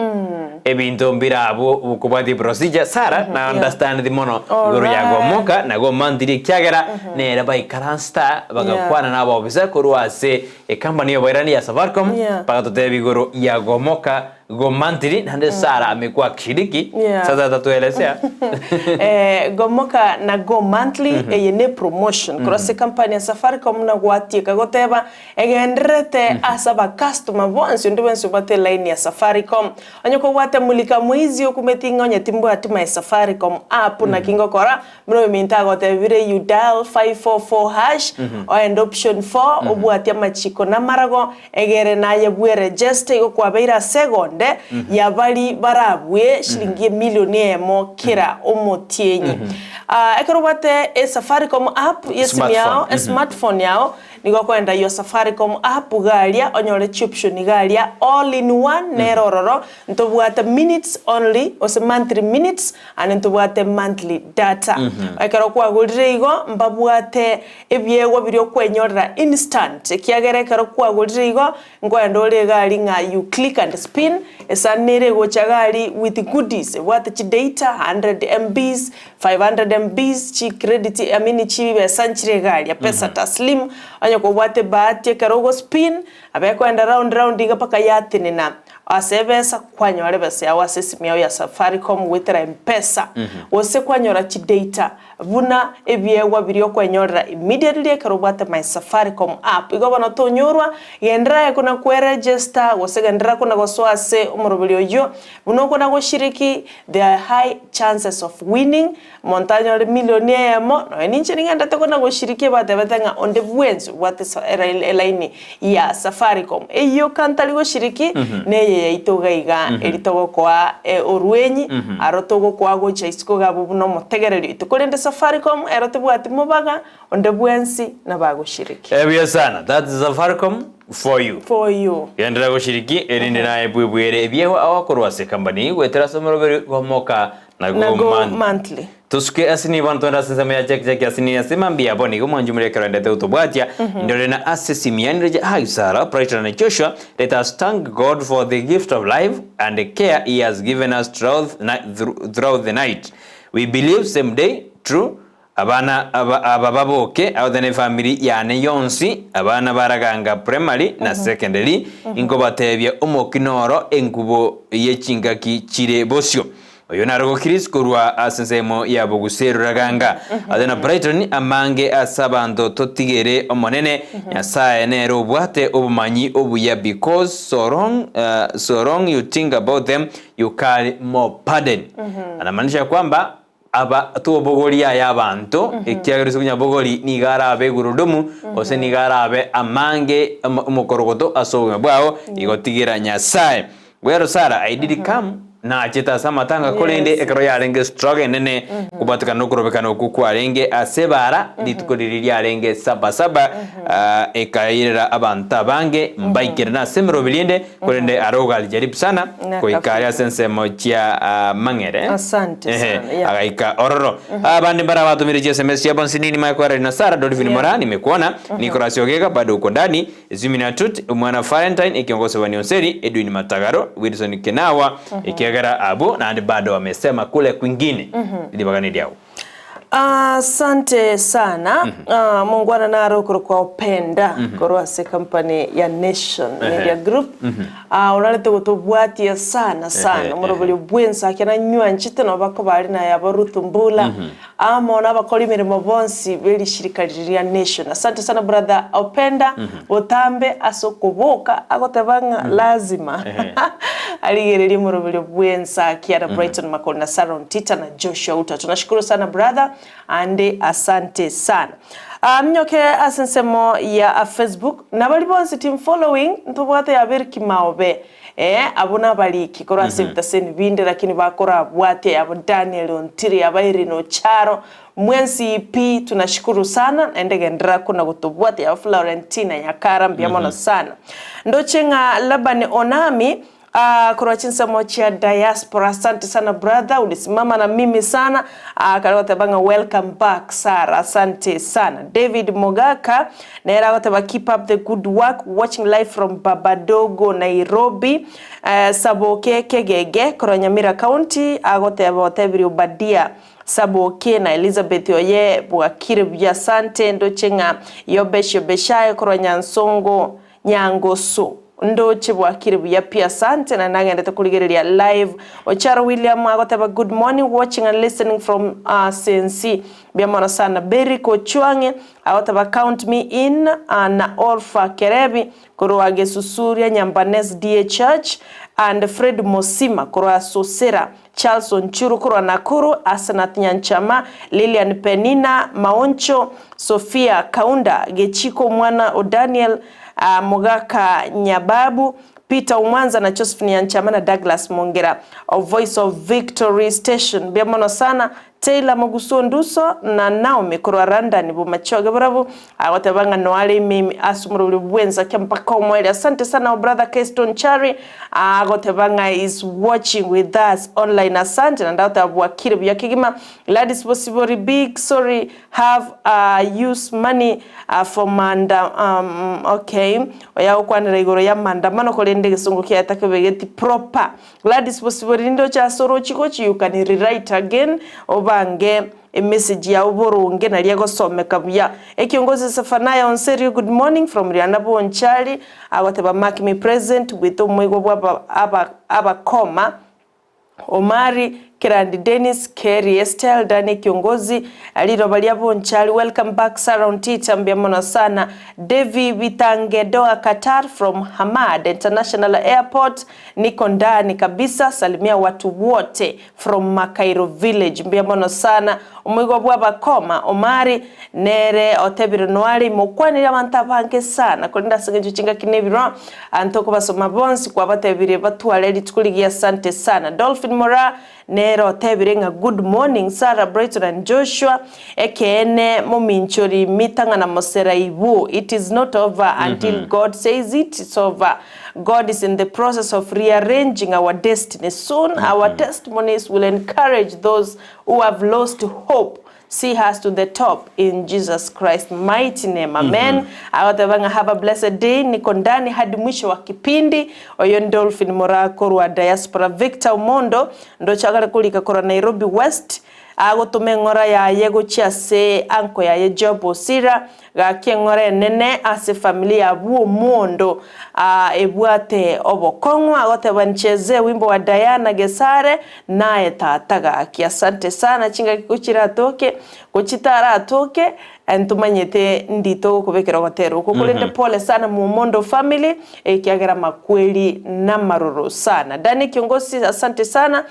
ebinto mbire abwo okobwatia procedure. Sarah, na understand mono igoro ya Alright. gomoka na gomantiri ekiagera nere baikaransta bagakwana na abaofisa korwa ase ecompany y'oboirani ya Safaricom, Yeah. bagatotebia igoro ya gomoka Gomantiri naende Sara amekwa akishiriki, Yeah. sasa atatuelezea. Eh, gomoka na go monthly eye ne promotion korwa ase company ya Safaricom na gwatieka goteba egendererete ase abacustomer bonsi onde bwensi obwate line ya Safaricom. Onye kobwate mulika mwizi okumeti ng'a onye timbwati my Safaricom app naki ngokora Buna oyominto agotebire you dial 544 hash oende option 4 obwatie amachiko na amarago egere naye bwe register igo kwabeire ase egonde ya bari barabue shilingi emilion eyemo kera omotienyi. Ah, ekero obwate e Safaricom app ye esimu yao, Smartphone. e smartphone yao Nigo okoenda your Safaricom app iga aria onyore chioption iga aria all in one nere ororo ntobwate minutes only gose monthly minutes ande ntobwate monthly data. Ekero kwagorire igo mbabwate ebiegwa biria okwenyorera instant ekiagera ekero kwagorire igo nkoenda ore iga aria ng'a you click and spin esani nere egocha iga aria with goodies ebwate chidata 100 MBs 500 MBs chi credit I mean chibesa nchire iga aria pesa taslim onye kobwate ebahati ekero ogo spin nabo ekoenda round round iga mpaka yatenena ase ebesa kwanyora ebesa yago ase esimi yago ya Safaricom goetera mpesa gose kwanyora chidata buna ebiegwa biria okwenyorera immediately ekero obwate my Safaricom app igo bono tonyorwa genderera aye kona kweregister gose genderera kona gosoa ase omoroberi oyio buna okona goshiriki There are high chances of winning, omonto anyore million eyemo, nonya ninche nigendete kona goshiriki batebete ng'a onde bwensi obwate sa elaini ya Safaricom, eyio kantari goshiriki neye yaito iga iga eri togokoa orwenyi, aro togokoa gocha isiko iga abwo buna omotegereri oito. Korende Safaricom ero tebwati mobaga, onde bwensi nabagoshiriki. Buya sana, that's Safaricom for you. For you. Genderera goshiriki, erinde naye bwebwere ebiegwa agokorwa ase company goetera ase omoroberi gomoka na Na go go monthly. monthly. Tosuke ase nigo bono twende ase ensemo ya Jack Jack ase nigo ase mambia abo nigo mwanchi moria ekero endete gotobwatia ndore na ase Simeon Reje Hi Sarah Brighton and Joshua let us thank God for the gift of life and the care he has given us throughout, throughout the night we believe same day true Abana aba aba baboke aothe ne family yane yonsi, abana baraganga primary na secondary, inkobatebia omoki noro enkubo ye chingaki chire bosio. Oyo naro Chris korwa ase ensemo ya Boguseru Raganga. Aye na Brighton amange ase abanto totigere Omonene, Nyasae nere obwate obomanyi obuya because so long, so long you think about them you carry more burden. Anamaanisha kwamba. Aba tobogoria aya abanto, ekiagera ase konyabogori nigo arabe egurudumu, gose nigo arabe amange omokorogoto ase obogima bwao, igo tigera Nyasae. Well Sarah, I did come, nachete ase amatanga korende ekero yarenge struggle enene kobwatekana nokorobekana okwo kwarenge ase ebara, rituko riria riarenge saba saba, ekairera abanto abange mbaikerane ase emeroberi ende, Korende aro ogalijaribu sana goika aria ase ensemo chia mang'ere. Asante Ehe, sana, yeah. agaika ororo. Abande mbara batomire chiSMS chiabo nsinini mae kwarari na Sara, Dolphin Moraa, nimekuona, Nicholas Ogega bado uko ndani, Zimina Tut, omwana Valentine, ekiongozi wa Nionseri, Edwin Matagaro, Wilson Kenawa, ekiagera abwo naende bado wamesema kule kwingine. Ribaga neriao. Asante sana. Ah, mongwana naro okorokwa Openda korwa ase company ya Nation Media Group. Ah, orarete gotobwatia sana sana omoroberio bw'ensake nanywanchete nabo bakoba aria naye aba Ruth Mbula amo nabakori emeremo bonsi b'erishirika riria ria Nation. Asante sana brother Openda botambe ase okoboka agoteba ng'a lazima arigererie omoroberio bw'ensake ara Brighton Makori na Sarah Ontita na Joshua Uta. Tunashukuru sana brother ande asante sana. Ah, minyoke ase ensemo ya Facebook nabari bonsi team following ntobwate ya Berki Maobe eh abwo nabariki korwa ase ebitaseni binde lakini bakorabwatia yabo Daniel Ontiri yaba Irene Ocharo mwensi pi tunashukuru sana naende genderera kona gotobwatia yaba Florentina Nyakara mbuya mono sana. Ndoche ng'a Laban Onami Aah korwa chinsemo chia diaspora asante sana brother ulisimama na mimi sana aah kare goteba ng'a welcome back Sarah asante sana David Mogaka nere agoteba keep up the good work watching live from Babadogo Nairobi eh, Saboke Kegege korwa Nyamira County agoteba otebirie Obadia Saboke na Elizabeth oye bwakire buya asante ndoche ng'a Yobesh Yobeshayo korwa Nyansongo Nyangoso, Ndoche bwakire buya pi asante na nagendete korigereria live. Ocharo William agoteba good morning watching and listening from Sensi. Mbuya mono sana. Berick Ochwang'e agoteba count me in na Orpha Kerebi korwa Gesusuria Nyambane SDA Church and Fred Mosima korwa Sosera Charles Onchuru korwa Nakuru, Asenath Nyanchama, Lilian Penina Maoncho, Sophia Kaunda, Gechiko omwana o Daniel, Mogaka Nyababu, Peter Omwanza na Josephine Nyanchama na Douglas Mongera of Voice of Victory Station. Mbuya mono sana Taylor Mogusu Onduso na Naomi korwa London Bomachoge barabwo agoteba ng'a noare ime ime ase omorobori bw'ensake mpaka omoerio. Asante sana our brother Keston Chari agoteba ng'a is watching with us online asante naende agoteba bwakire buya kegima. Gladys Bosibori big sorry have uh, use money uh, for manda um, okay oyo agokwanera igoro ya maandamano korende egesongo kiaye takebegeti proper. Gladys Bosibori nindoche ase orochi gochi you can rewrite again obange emessage yao boronge naria egosomeka buya. Ekiongozi Zephaniah Onserio good morning from Riana Bonchari agoteba mark me present with omoigwa bwa aba abakoma Omari Kerandi Dennis Kerry Estelle Dani Ekiongozi riroba ria Bonchari welcome back Sarah Ontita mbuya mono sana Davy Bitange Doha Qatar from Hamad International Airport Niko ndani kabisa salimia watu wote from Makairo village mbuya mono sana omoigwa bw'abakoma Omari nere otebire noare imokwanire abanto abange sana korende ase engencho chingaki nebirwa anto okobasoma bonsi kwabatebirie batware rituko rigiya asante sana Dolphin Moraa Nere otebire ng'a good morning Sarah Brighton and Joshua, ekeene mominchori mitang'ana mosera ibu, it is not over until God says it is over, God is in the process of rearranging our destiny, soon our testimonies will encourage those who have lost hope, see us to the top in Jesus Christ mighty name amen agoteba ng'a have a blessed day niko ndani hadi mwisho wa kipindi oyo Dolphin Moraa korwa diaspora Victor Omondo ndoche agare korika korwa Nairobi West agotoma eng'ora yaye gochia ase uncle yaye Job Osira gaki eng'ora enene ase family yabwo Omondo ebwate obokong'u agoteba nchezee wimbo wa Diana Gesare Naye tata gaki asante sana chingaki gochiratoke gochitaratoke Ntomanyete ndi togokobekera ogotera oko, korende pole sana Mumondo family ekiagera amakweri namaroro sana. Danny Kiongosi asante sana.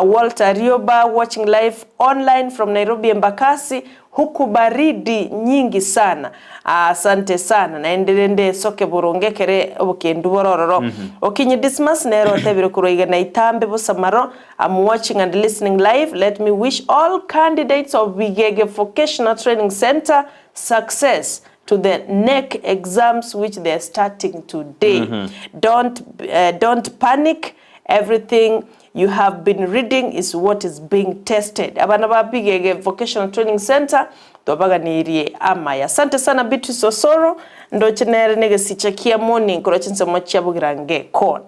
Walter Rioba watching live online from Nairobi Embakasi huku baridi nyingi sana. Asante sana naende rende esoke boronge ekere obokendu bore ororo. Okinyi Dismas nere otebire korwa iga Naitambe Bosamaro I'm watching and listening live, let me wish all candidates of Bigege Vocational Training Centre success to the NEC exams which they are starting today. Don't, don't panic, everything you have been reading is what is being tested. Abana ba Bigege Vocational Training Centre twabaganeirie amaya. Asante sana Beatrice Osoro, ndoche nere negesicha kia morning korwa chinsemo chia Bogirange Corner.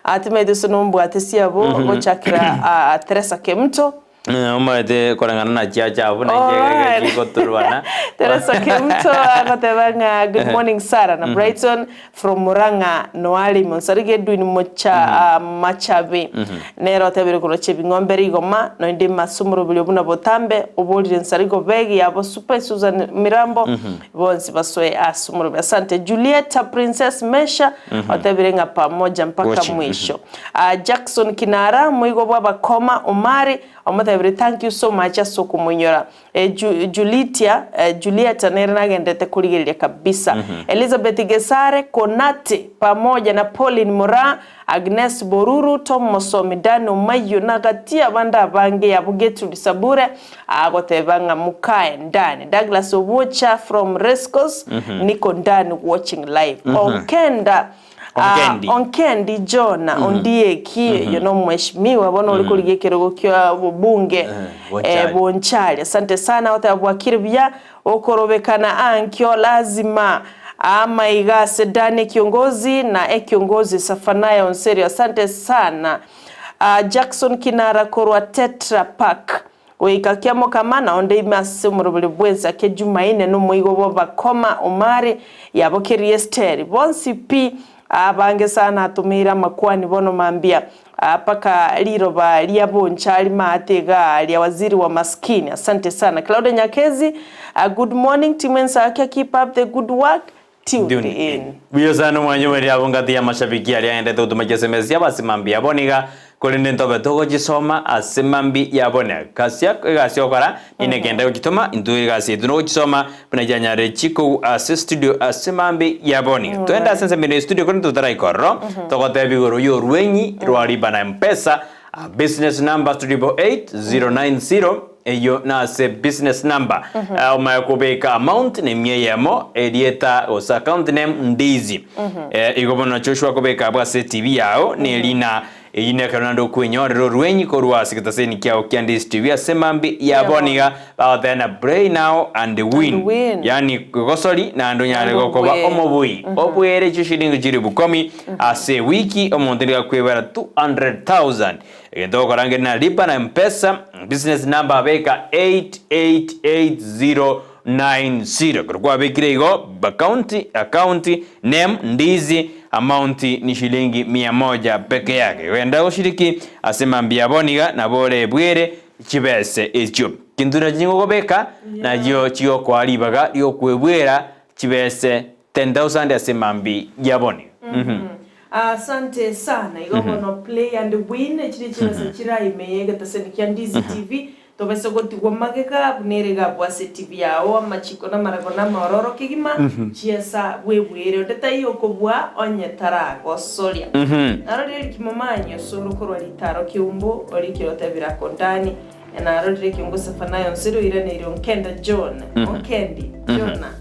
Atimaete ase nombwate abo gochakera Teresa Kemuto. Omanyete koreng'ana na chiacha abwo na inche Alright. chigotorwana. Teresa Kemuto agoteba ng'a good morning Sarah na Brighton from Murang'a Noali Monsarige Edwin Mocha ah, Machabe nere otebire korwa Chebing'ombe Rigoma noende Masumurubiri buna botambe oborire Nsarigo Beg yabo Super Susan Mirambo bonsi basoe ase omorobio. Asante Julieta Princess Mesha Otebire ng'a pamoja mpaka Gochi. mwisho. Ah, Jackson Kinara, moigo bw'abakoma Omari, omotebire thank you so much ase okomoinyora. Eh, Ju, Julitia, eh, Julieta nere nagenderete korigereria kabisa. Elizabeth Gesare, Konate, pamoja na Pauline Moraa, Agnes Boruru, Tom Mosomi, Dan Omayio, na gati abande abange yabo Gertrude Sabure, agoteba ng'a mukae ndani. Douglas Obuocha from Racecourse, niko ndani watching live. Onkenda ah, Onkendi. Onkendi Jonah Ondieki oyo nomweshimiwa bono ore korigia ekerogo kia obobunge Bonchari. eh, Bonchari. Asante sana oteba bwakire buya okorobekana ankio lazima amaiga ase Dani kiongozi na ekiongozi Safanaya Onserio. Asante sana. Ah, Jackson Kinara korwa Tetra Pak goika kiamokama na onde ime ase omorobori bwensi ake Jumaine nomoigo bw'abakoma Omari yabokerie Esteri bonsi pi abange sana atumeire amakwani bono mambia ah, paka riroba ria Bonchari maate iga ria waziri wa maskini. Asante sana Claudia Nyakezi. Good morning team Ensakia, keep up the good work tuned Tune in. in. Buya sana omwanya omweri abo ngati ya mashabiki aria aendete gotuma SMS ase mambi yabo niga korende ntobe togochisoma ase mambi yabo ne kasia egasi okora nine kende gochitoma intwe egasi yetu nogochisoma buna chianyare chikou ase studio ase mambi yabo niga twende ase ensemo ere studio korende totaraikororo togotebia igoro ya orwenyi rwa riba na mpesa a business number 388090 eyo nase business number Ah, omanye kobeka amount na emia eyemo erieta gose account name ndizi Eh, igo bono Joshua kobeka abwo ase TV yao na erina eyio nekero naende okwenyorera orwenyi korwa ase getaseni kiao kia Ndizi TV ase mambi yabo niga bagoteba na play now and win And win. yaani gosori naende onyare Naende gokoba obue. omobui obwere echio shilingi chilifu komi ase ewiki omonto niga akwebera 200,000 Egento ogokora ngeri na lipa na mpesa business number beka 888090 ekero kwabekire igo account account name ndizi amount ni shilingi mia moja peke yake genda goshiriki ase mambia bono iga nabo orebwere chibese echio chinto nachi gokobeka nachio chigokoa ribaga riokwebwera chibese 10000 ase mambi ya bono iga. Asante sana igo bono play and win chiri chibesa chira ime yegetaseni kia Ndizi TV tobese gotigwa magega buna ere gabwa ase TV yao amachiko na amarago na amaororo kegima chiesa bwebwere onde taiyo okobua onye taragosoria narorire rikimomanyi osoro korwa ritaro kiumbu orikire otebire ako ndani narorire kiongo Sefanayo nsiro oiraneire Onkenda John Onkendi Jonah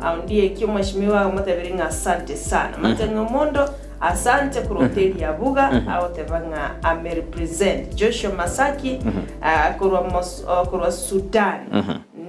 Aundie ekio mweshimiwa agomotebire ng'a asante sana. Matiang'i Omondo, asante korwa hoteli ya Buga, agoteba ng'a ame represent. Joshua Masaki, ah, korwa mos, oh, korwa Sudan.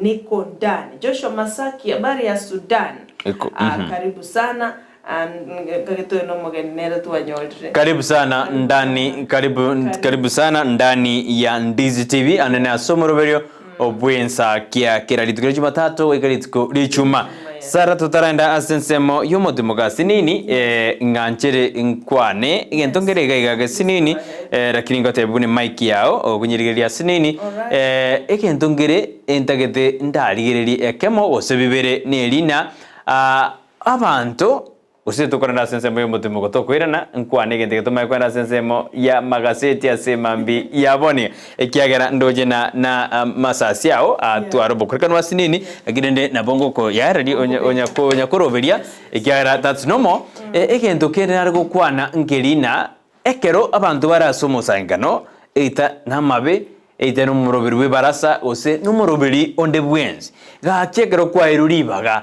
Niko ndani. Joshua Masaki, habari ya Sudan? Iko, Ah, karibu sana. Ah, nkagete oyo nomogeni nere twanyorire. Karibu sana ndani karibu karibu sana ndani ya Ndizi TV anene ase omoroberio obwensa kia kera rituko ria Jumatatu goika rituko ria Ichuma. Sara totaraenda ase ensemo y'omotimoka asinini, eh, ng'anchere nkwane egento nkere iga iga gesinini, eh, lakini ngotebi buna emic yao okonyerigereria asinini, eh, egento nkere entagete ndarigererie ekemo gose bibere nerina, ah, abanto Gose tokorenda ase ensemo y'omotimoko tokoirana, nkwane egento eke tomanye korenda ase ensemo y'amagaseti ase mambia ya bono, ekiagera ndoche na na amasasi ao atware obokorekanu ase nini, lakini rende nabo ngokoyaereria onya onya onya koroberia, ekiagera that's normal. Egento kende nare gokwana nkeri na ekero abanto bare ase omosangererekano, eita namabe, eita nomoroberi bw'ebarasa, gose nomoroberi onde bwensi, gaki ekero kwaeirwe ribaga,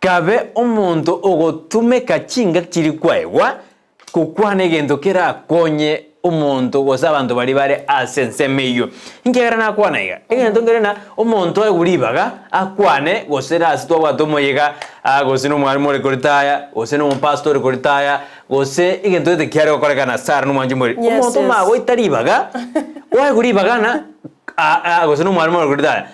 Kabe omonto ogotumeka chingaki chiria kwaegwa gokwana egento kerakonye omonto gose abanto baria bare ase ensemo eyio. Ekiagera nakwana iga, egento nkere ng'a omonto aegwe ribaga akwane gose ase twabwate omoyega gose na omwalimu ore koritaya, gose na omopastor ore koritaya, gose egento gete kiare gokorekana ase are na omwanchi omoriri. Yes, Omonto yes. omagoita ribaga, oegwe ribaga ng'a gose na omwalimu ore koritaya.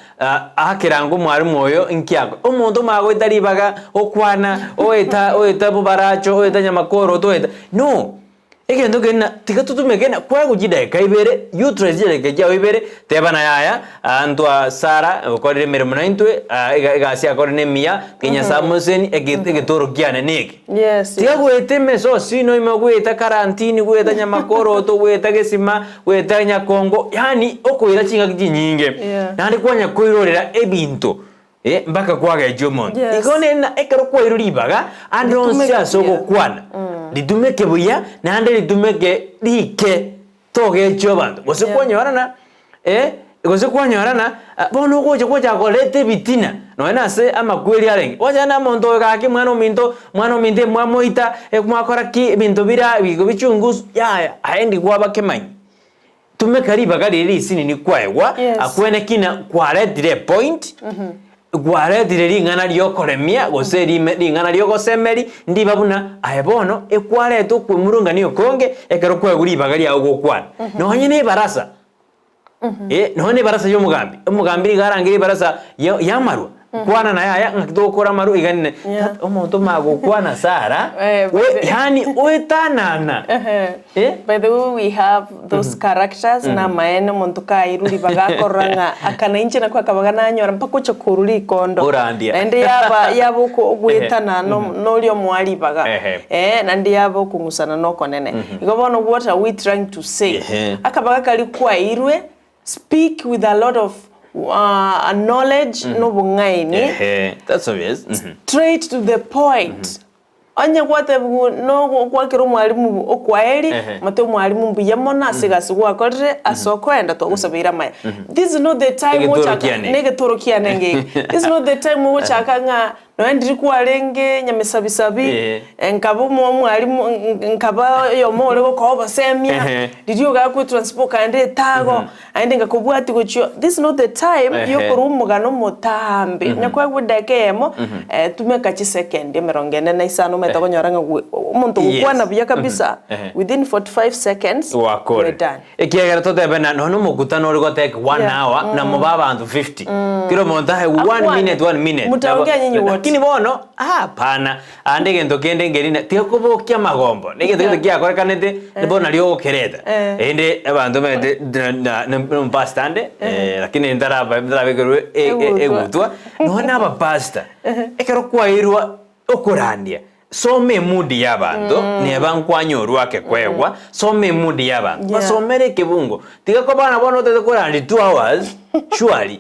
Akerango omwalimu oyo inki akore? Omonto omanye goeta ribaga, okwana, oeta oeta bobaracho, oeta nyamakoroto, oeta no! Egento keria na tiga totumeke na kwaegwa chidakika ibere, utilize chidakika chiago ibere, teba naye aya, ntwa Sarah okorire emeremo naintwe, ega egasi akorire na emiya, tiga Nyasaye amosesenie, ege egetoro kiane neke. Yes, Tiga yes. goeta emesosi ime goeta karantini, goeta nyamakoroto, goeta gesima, goeta nyakongo, yaani okoira chingaki chinyinge. Yeah. Naende kwanya koirorera ebinto eh, mpaka kwagechia omonto. Yes. Igo nere ekero kwairwe ribaga, ande onsi Ritumeke ase buya. ogokwana, ritumeke buya, naende ritumeke rike. Togechia abanto, gose Yeah. kwanyorana eh, gose kwanyorana ah, bono ogocha gocha koreta ebitina nonya na ase amakweri arenge, gwacha na omonto oyo gaki mwana ominto, mwana ominto emwamoita, mwakora ki, ebinto bira ebigo bichungusu, yaya, aye ndi kwaba kemanyi. Tumeka ribaga riria risinini kwaegwa, Yes. akwene kina kwaretire epoint, Gwaretire ring'ana ri'okoremia, gose rime ring'ana ri'ogosemeria, ndiba buna aye bono ekwareta okwemurungania okonge ekero kwaegwa ribaga riao gokwana. Nonye nebarasa, eh, nonye nebarasa y'omogambi, omogambi nigo arangerie ebarasa ya y'amarwa, kwana naye aya ng'aki togokora amarwa iga nene, Yeah. tata omonto omanye gokwana Sarah, Eh, we but- yaani oetanana, eh. By the way we have those characters namaene omonto kairwe ribaga akorora ng'a aka nainche nakwo akabaga nanyora mpaka oche korwa rikondo Orandia. naende yaba yaba oko ogoetana no noria omoa ribaga Ehe. eh naende yaba okong'usana na okonene. Igo bono what are we trying to say? Ehe. Akabaga karia kwairwe speak with a lot of knowledge na obong'aini Ehe, that's obvious. straight to the point. Onye gwatebigwe nogwakera omwalimu okwaeri, Ehe. mote omwalimu mbuya mono ase egasi gwakorire, ase okoenda twagosabeire amaya. This is not the time Egetoro gochaka kiane. negetoro kiane ngeke. This is not the time ogochaka ng'a nonya ndiri kwarenge nyamesabisabi, Ehe. nkaba omo omwalimu nkaba oyomo ore gokoa obosemia, Ehe. riria ogakwa etransport okaenda etago, Naende ngakobwatia gochia, this is not the time Ehe. yokorwa omogano omotambe. Onye kwaigwa edageka eyemo, eh, tumeka chisekendi emerongo ene na isano omanyete okonyora ng'a gwe- omonto ogokwana Yes. buya kabisa, Ehe. within 45 seconds, Wakore. we're done. Ekiagera totebe na nonya omokutano ore gotake one Yeah. hour na mobe abanto 50 kera omonto aye one Akwane. minute one minute Mutaongea nyinyi wote. Lakini bono hapana Ande egento kende nkerina tiakobokia amagombo, na egento gete kiakorekanete bono nario ogokereta. Eh. Erinde abanto bamaete nomopastor ande lakini ntaraba ntarabekerwa e- e- Egutwa. egutwa, nonya na abapastor, ekero kwairwa okorandia, soma emood ya abanto, neba nkwanyorwa ake koegwa, soma emood ya abanto, Yeah. basomere ekebungo, tiga koba bono otagete korandia 2 hours surely,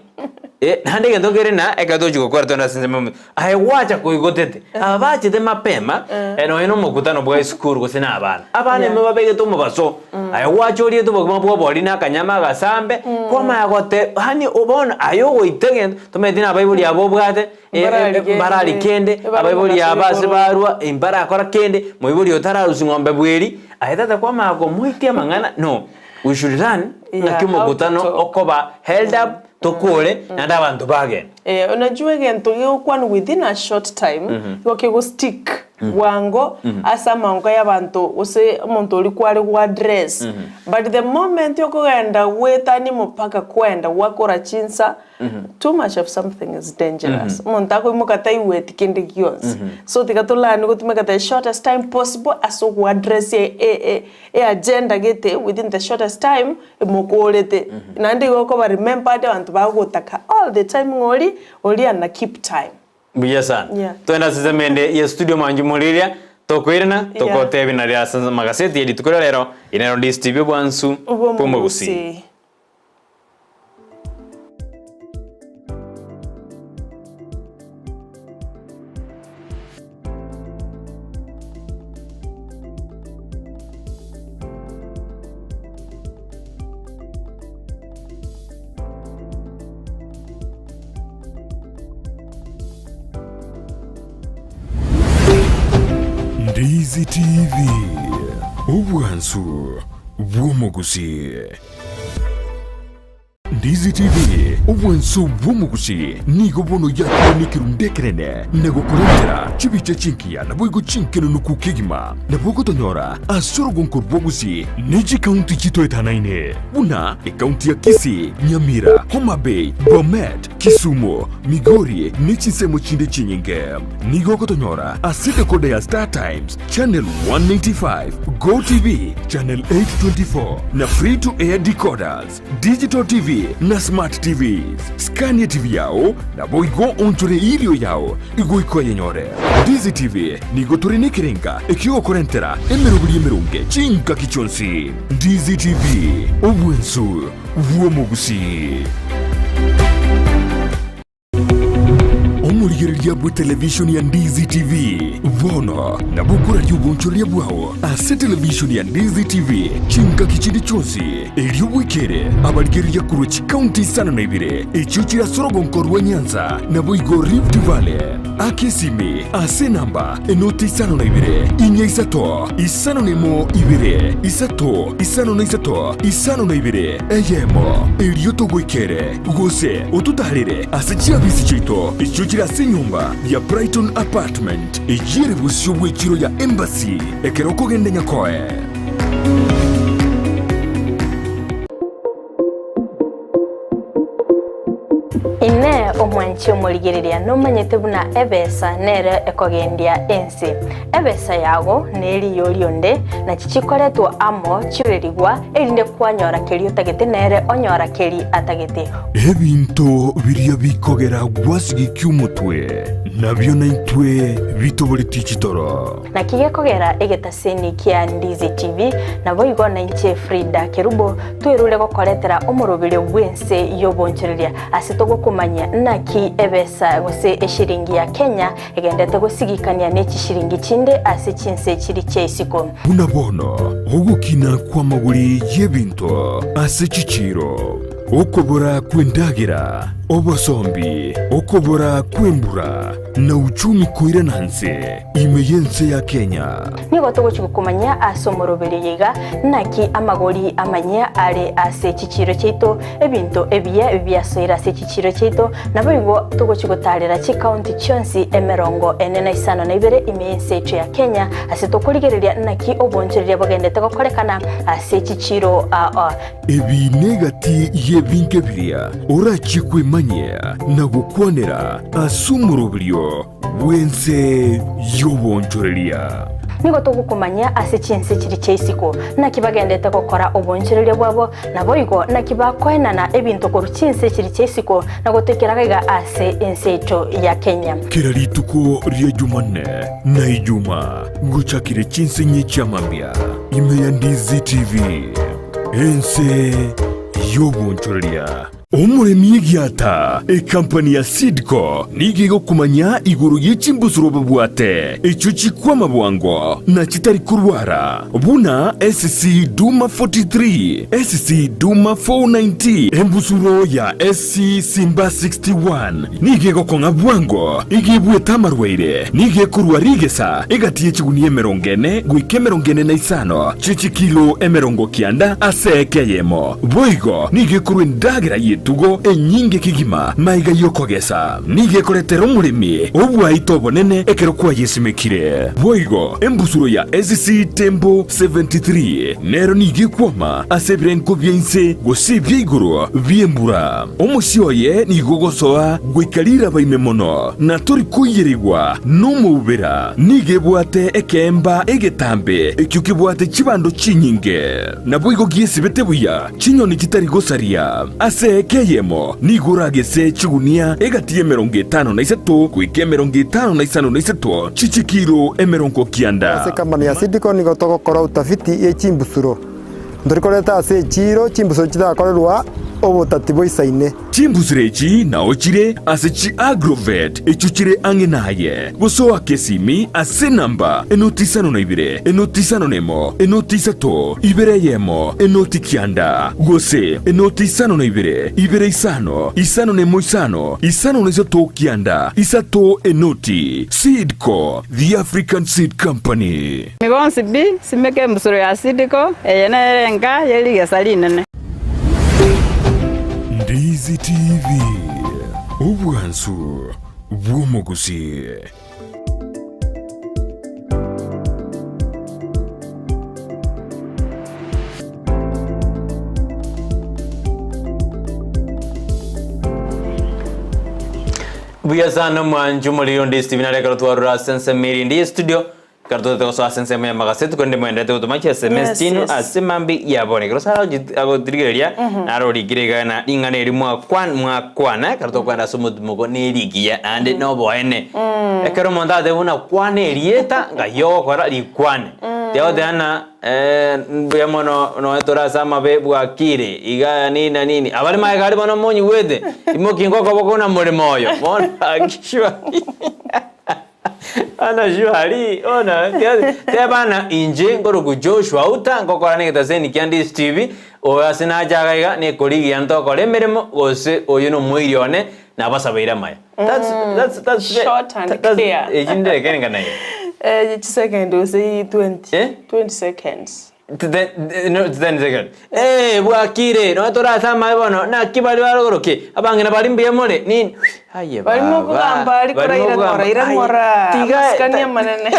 naende egento kere na ekero togochia gokora togende ase ensemo ya Aye gwacha koigotete, aba bachete mapema, nonya nomokutano bwa esukuru gose na abana. Abana Yeah. ime babegete omobaso, aye gwacha oriete obogima bwa obori na akanyama agasambe, kwamanya gote yaani bono aye ogoita egento, tomanyeti na abaibori aba obwate, Mbarari mbarari kende, kende, abaibori aba ase barwa, mbarakora kende, moibori otararusia ng'ombe bweri, aye tata kwamanya komoitia amang'ana, no. We should learn Yeah, ng'aki how to omokutano talk. okoba held up, tokore, naende abanto bagende. Eh, unajua egento gegokwanwa within a short time igo kego stick bwango ase amaongo ya abanto gose omonto oria kware go address but the moment okogenda goetania omopaka kwenda gwakora chinsa too much of something is dangerous. Omonto akoimoka taigweti kende gionsi. So tiga to learn gotumeka the shortest time possible ase ogo address e- e- e agenda gete within the shortest time Emokoorete, naende igo okoba remembered abanto bagogotaka all the time ng'a ori oria na keep time. Mbuya sana. Yeah. Twende ase ensemo ende ye studio mwanchi moriria, tokoirana, Yeah. togotebia nario ase amagaseti ye rituko ria rero, ere nero Ndisi TV obwansu bw'omogusii. Obw'omogusii. Ndizi TV, obwansu bw'omogusii. Ndizi TV, obwanso bw'omogusi, nigo bono yakire nekerundu ekenene na gokorentera chibicha chinkiya naboigo chinkenenuku kegima. Nabo ogotonyora ase orogonko rw'obogusi ne chikaunti chitoetanaine buna ekaunti ya Kisii, Nyamira, Homa Bay, Bomet, Kisumu, Migori ne chinsemo chinde chinyinge. Nigo ogotonyora ase decoder ya Star Times, Channel 195, Go TV, Channel 824 na Free to Air decoders. Digital TV na Smart TVs. Skania TV yao naboigo onchore irio yao igoika oyenyore. Ndizi TV nigo tore nekerenga ekiogokorentera emeroberi emeronge chingaki chionsi. Ndizi TV, obwensu bw'omogusii. Omorigereria bw'etelevishoni ya Ndizi TV bono nabo okoraria obonchoreria bwao ase televishoni ya Ndizi TV chingaki chinde chionsi, erio bwekere abarigereria korwa chikaunti isano na ibere echio chire ase orogonko rwa Nyanza naboigo Rift Valley. Aka esimi ase enamba enoti isano na ibere, inya isato, isano na emo ibere, isato, isano na isato, isano na ibere, eyemo, erio togoikere. Gose ototaarere ase chiabisi chiaito echio chire ase enyomba ya Brighton Apartment, eyio ere bosio bw'echiro ya Embassy ekero okogenda Nyakoe. Inee! Omwanchi omorigereria nomanyete buna ebesa nere ekogendia ense? Ebesa yago neriyo rionde, nachi chikoretwa amo chiorerigwa, erinde kwanyora keria otagete nere onyora keria atagete. Ebinto biria bikogera gwasigikia omotwe, nabio naintwe bitoboretie chitoro. Naki gekogera egetaseni kia Ndizi TV, naboigo nainche Frida Kerubo, twerure gokoretera omoroberio bw'ense y'obonchoreria, ase togokomanyia naki ebesa gose eshiringi ya Kenya Egendete gosigikania ne chishiringi chinde ase chinse chiri chia isiko. Buna bono ogokina kw'amagori y'ebinto ase chichiiro, okobora kw'endagera, obosombi, okobora kw'embura, na uchumi koirana nse ime y'ense ya Kenya. Nigo togochia gokomanyia ase omoroberio oyo iga, naki amagori amanyia are ase chichiiro chiaito, Ebinto ebiya biasoire ase chichiiro chiaito, naboigo togochia gotaarera chikaunti chionsi emerongo ene na isano na ibere ime y'ense yaito ya Kenya, ase tokorigereria naki obonchoreria bogendete gokorekana ase chichiiro aa. Ebi negati y'ebinto ebiria orachie kwemanyia na gokwanera ase omoroberio bw'ense y'obonchoreria. Nigo togokomanyia ase chinse chiria chia isiko, naki bagendete gokora obonchoreria bwabo, naboigo naki bakoenana ebinto korwa chinse chiria chia isiko na gotoikera gaiga ase ense yaito ya Kenya. Kera rituko ria Jumanne na Ijuma ngochakire chinse inye chi'amambia ime ya Ndizi TV, ense y'obonchoreria. Omoremi egiata, ekampani ya Seedco nigo egokomanya igoro ye chimbusuro babwate, echio chikwama bwango na chitari korwara, buna SC Duma 43, SC Duma 490, embusuro ya SC Simba 61 nigo egokong'a bwango, igo ebuete amarwaire, nigo ekorwa rigesa egati ye chigunia emerongo ene goika emerongo ene na isano chie chikilo emerongo kianda ase eke eyemo. Boigo nigo ekorwa endagera ye. y'etugo enyinge kegima maiga y'okogesa. Nigo ekoretera omoremi obwaito obonene ekero kwayesimekire. Boigo embusuro ya SC Tembo 73 nero nigo ekwama ase ebirengo bia inse gose ebia igoro bi'embura. Omosie oye nigo ogosoa goika riraba ime mono, na tori koiyerigwa nomoubera. Nigo ebwate ekeemba egetambe ekio kebwate chibando chinyinge. Naboigo giesibete buya chinyoni chitari gosaria. Ase eka eyemo nigo oragese chigunia egati y'emerongo 53 goika 56 chi'chikiro 90. Ase ekampani ya Seedco nigo togokora utafiti ye chimbusuro. Ntori koreta ase echiiro chimbusuro chitakorerwa obotati boisaine. Chimbusuro echi nao chire ase chi Agrovet echio chire ang'e naye, gose oake esimi ase enamba enoti isano na ibere, enoti isano na emo, enoti isato, ibere eyemo, enoti kianda, gose enoti isano na ibere, ibere isano, isano na emo isano, isano na isato kianda, isato enoti. Seedco, the African Seed Company. Inwe bonsi pi, simeka embusuro ya Sidiko, eye nere enka ye rigesa rinene. Ndizi TV, obwansu bw'omogusii. Buya sana omwanchi omoriri onde Stephen are ekero twarora ase ensemo ere ende ye studio Ekero totagete gosoa ase ensemo y'amagaseti, korende moenderete gotoma chi SMS Yes, chiaino yes. ase mambia ya bono. Ekero Sara agochi- agotirigereria, naro orikire iga ng'a ring'ana eri mwakwan mwakwana, ekero tokogenda ase omotimoko nerigiya naende noboene. Ekero omonto agotebi buna kwana erieta, ng'ai ogokora rikwane. Tiagoteba ng'a mbuya mono nonye tore ase amabe bwakire, iga nini na nini. Abare magega aria bono monyigwete, imokia inwe okoboko buna more moyo. Bono gaki sure. Ana shuari, ona, teba ng'a inche nkorokwa Joshua Outa, nkokora negetaseni kia Ndisi TV, oyo ase nache iga iga nekorigia ntokore emeremo, gose oyo nomoiri one, nabasabeire amaya. That's, that's, that's, Short and that's, clear. Eki ndekere ng'a naye. Eh, chisecond gose 20. Eh? 20 seconds. Eh, bwakire, nonya tore ase amabe bono, naki baria barogoro ki? Abang'ina baria mbuya more? Nini? Aye Barimo baba, kogamba aria barimo koraira kogamba, ng'ora, ira aye, ng'ora, tiga amasikani ta- amanene.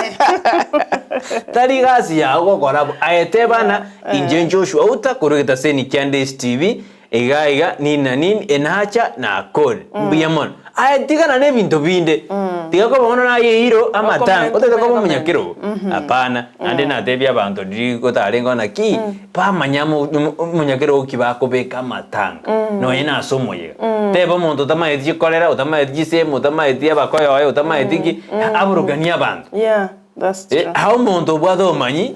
tari gasi yago gokora bo. Aye teba ng'a inche Joshua Outa korwa egetaseni kia Ndesi TV, Iga iga, nini na nini, enacha nakore. Mbuya mono. Aye tigana nebinto binde. Tiga koba bono naye eiro amatanga. Okomenta, Otagete koba okomenta. omonyakerogo. Hapana. Naende natebia abanto riria gotarenge naki, bamanya mo- mo- omonyakerogo ki bakobeka amatanga. Nonye nase omoyega. Teba omonto otamaeti chikorera, otamaeti chisemi, otamaeti abakoyoyo, otamaeti ki, aborokanie abanto. Yeah. That's true. Aa omonto obwate obomanyi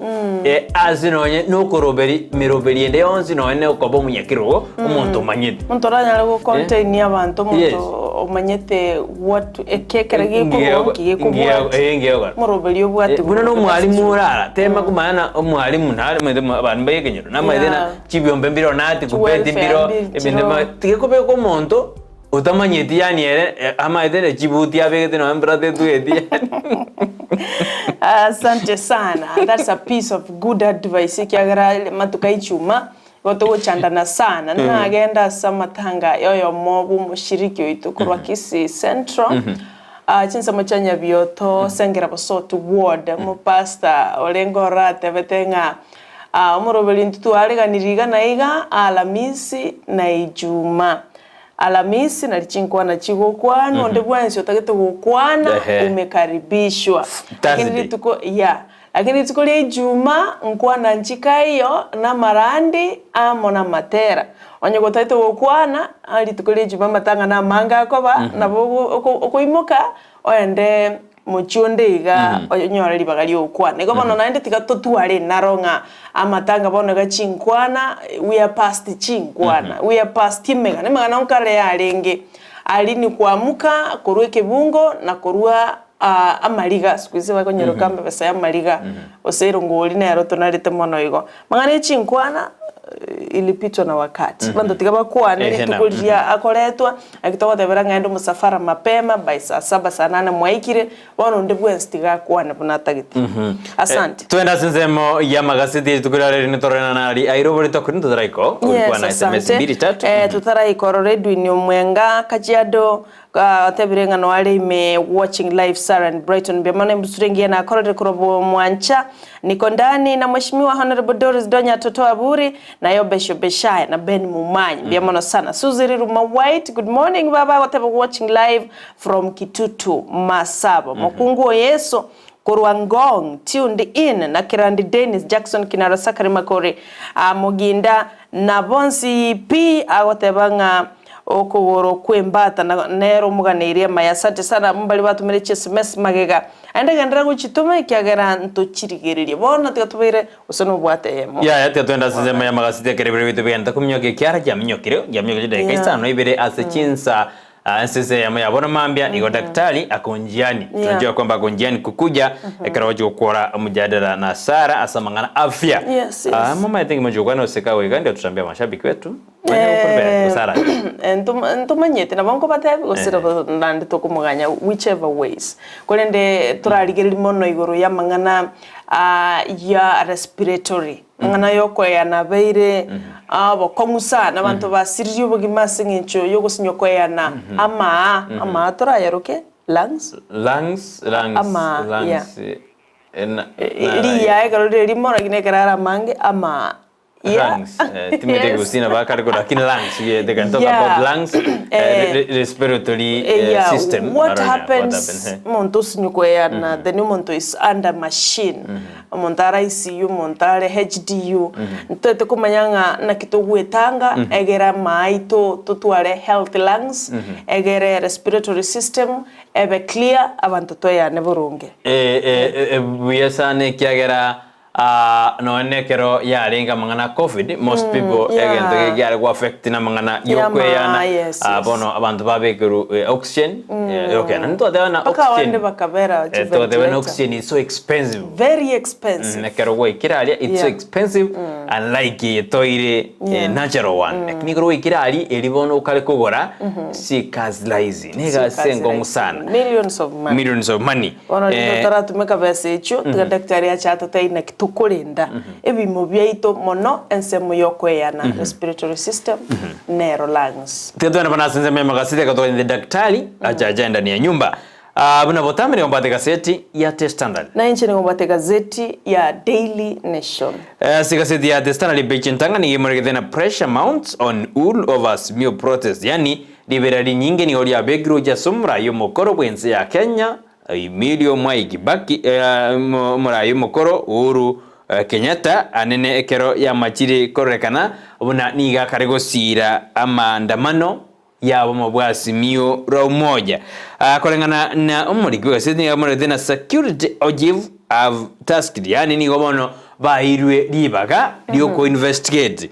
ase nonye nokoroberi meroberi ende yonsi nonye nokoba omonyakerogo omonto omanyete. Omonto oranyare go contain abanto omonto Yes. omanyete what eke ekere gekorwa nki gekobwati Ngiegokora. omoroberi obwate Buna na omwalimu orara tema komanya na omwalimu nare omanyete abanto ba ekenyoro namanyete na Yeah. chibiombe mbiro nati Chiwelfare kubeti mbiro mbiri ebinto chiroo. bima tiga kobeka omonto Otamanyeti yaani ere amaete ne chibuti abegete nonya mbura tetugeti yaani. Asante sana that's a piece of good advice ekiagera matuko a ichuma igo togochandana sana nagenda ase amatanga ya oyomo bwa omoshiriki oito korwa Kisii Central chinsemo chia Nyabioto Sengera Bosoti ward omopastor orenge ororo atebete ng'a omoroberi intwe twareganirie iga na iga Alamisi na Ijumaa. Alamisi nari chinkwana chigokwanwa, onde bwensi otagete gokwana Ehe. umekaribishwa. Lakini Thursday. rituko yeah, lakini rituko ria Ijuma nkwana nchikaiyo namarandi amo namatera. Onye gotagete gokwana, rituko ria Ijuma amatang'ana amange akoba, nabo ogo oko okoimoka oende Mochie onde iga onyore ribaga ri'ogokwana. Igo bono naende tiga totware naro ng'a amatanga bono iga chinkwana, we are past chinkwana, we are past emegano. Emegano nkare yarenge, aria ni kwamuka korwa ekebungo na korwa amariga, siku hizi bakonyeroka amabesa ya amariga, gose erongori nero tonarete mono igo. Amang'ana ya chinkwana. ilipitwa na wakati. Abanto tiga bakwane Ehe, rituko riria akoretwa, naki togotebera ng'a ende omosafara mapema by saa saba saa nane mwaikire, bono onde bwensi tiga akwane buna atagete. Asante. Twende ase ensemo y'amagaseti rituko riria riri nitororena nari aire oborito korende totaraiko Yes, korikwana SMS asante. mbiri tatu. Eh, totaraika ororo Edwin Omwenga Kajiado Otebire ng'a noare ime watching live Sarah and Brighton mbuya mono embusuro engiya nakorire korwa Bomwancha niko ndani na Mheshimiwa Honorable Doris Donya Toto Aburi na Yobesh Obeshaya na Ben Mumanyi mbuya mono sana Suzy Riruma White good morning baba agoteba watching live from Kitutu Masaba Mokungu o Yeso korwa Ngong tuned in na Kerandi Dennis Jackson Kinara Sakari Makori Moginda na bonsi pi agoteba ng'a Okogoro kw'embata nere omoganeirie amaya. Asante sana abwo mbaria batomire chiSMS magega. Aye genderera gochitoma ekiagera ntochirigererie. Bono tiga tobeire gose nobwate eyemo. Yaya tiga twende ase ensemo y'amagaseti ekero ebiro bito bigenta kominyoka ekiara kiaminyokire kiaminyokire chidakika isano ibere ase chinsa ase ense eyemo ya bono mambia igo daktari ako njiani tunajua kwamba ako njiani kukuja ekero ogochia gokora omojadala na Sarah ase amang'ana afya Yes. Momanyete ng'a mochie gokwana gose kagoika ndio tutambie mashabiki wetu Ntomanyeti nabo nkobatebi gose nabo naende tokomoganya whichever ways. Korende torarigereria mono igoro y'amang'ana ya respiratory, amang'ana yokoeyana abeire obokong'u sana, abanto basiririe obogima ase eng'encho yogosinywa koeyana amaa, amaa torayaroke lungs? Lungs, lungs, Amaa, yeah. lungs, eh, na- Riya ekero rire rimo lakini ekero are amange amaa. Yeah. Lungs. Eh, timete Yes. gusina bakare ko lakini lungs. Yeah, they can talk Yeah. about lungs, eh, Eh, respiratory Eh, eh, yeah. system. What I don't know, happens what happen, eh. omonto osinywa koeyana then omonto is under machine omonto are ICU omonto are HDU ntotete komanya ng'a naki togwetanga egere amaito totware healthy lungs egere respiratory system ebe clear abanto toeyane boronge. Eh, eh, eh, buya sana ekiagera Aah nonya nekero yarenge amang'ana a covid most people egento yeah. geke kiare go affect na amang'ana Yeah, yokweyana ma, yes, ah, yes. bono abanto babekerwa eh, oxygen eh, okay naende twateba na Mpaka oxygen abande bakabera eh, twateba na ventilator. oxygen is so expensive Very expensive. Mm, ekero gwaikire aria it's so Yeah. expensive unlike eye toire eh, Yeah. natural one lakini ekero gwaikire aria eri bono okare kogora si kazi rahisi na egasi Kazi enkong'u rahisi. sana Millions of money. millions of money Bono rinde Eh, otaratumeka besa echio, tiga daktari ache atotebie naki tokorenda ebimo biaito mono ensemo yokoeyana, respiratory system, nero lungs. Tiga twende bono ase ensemo y'amagaseti akatoganyete daktari ache ache ndani ya nyumba. Ah, buna botambe nigo mbwate egaseti ya The Standard. Na inche nigo mbwate egazeti ya Daily Nation. Ase egaseti ya The Standard page entang'ani nigo emoregete na pressure mounts on Uhuru over Azimio protest, yaani ribera rinyinge nigo riabekirwe gochia ase omorai omokoro bw'ense ya Kenya Emilio Mwai Kibaki omorai omokoro Uhuru Kenyatta anene ekero yamachire kororekana buna nigo akare gosiira amaandamano y'abomo bwa Azimio la Umoja. Koreng'ana na omoriki bw'egaseti nigo amorete na security ogive have tasked yaani nigo bono baeirwe ribaga ri'oko investigate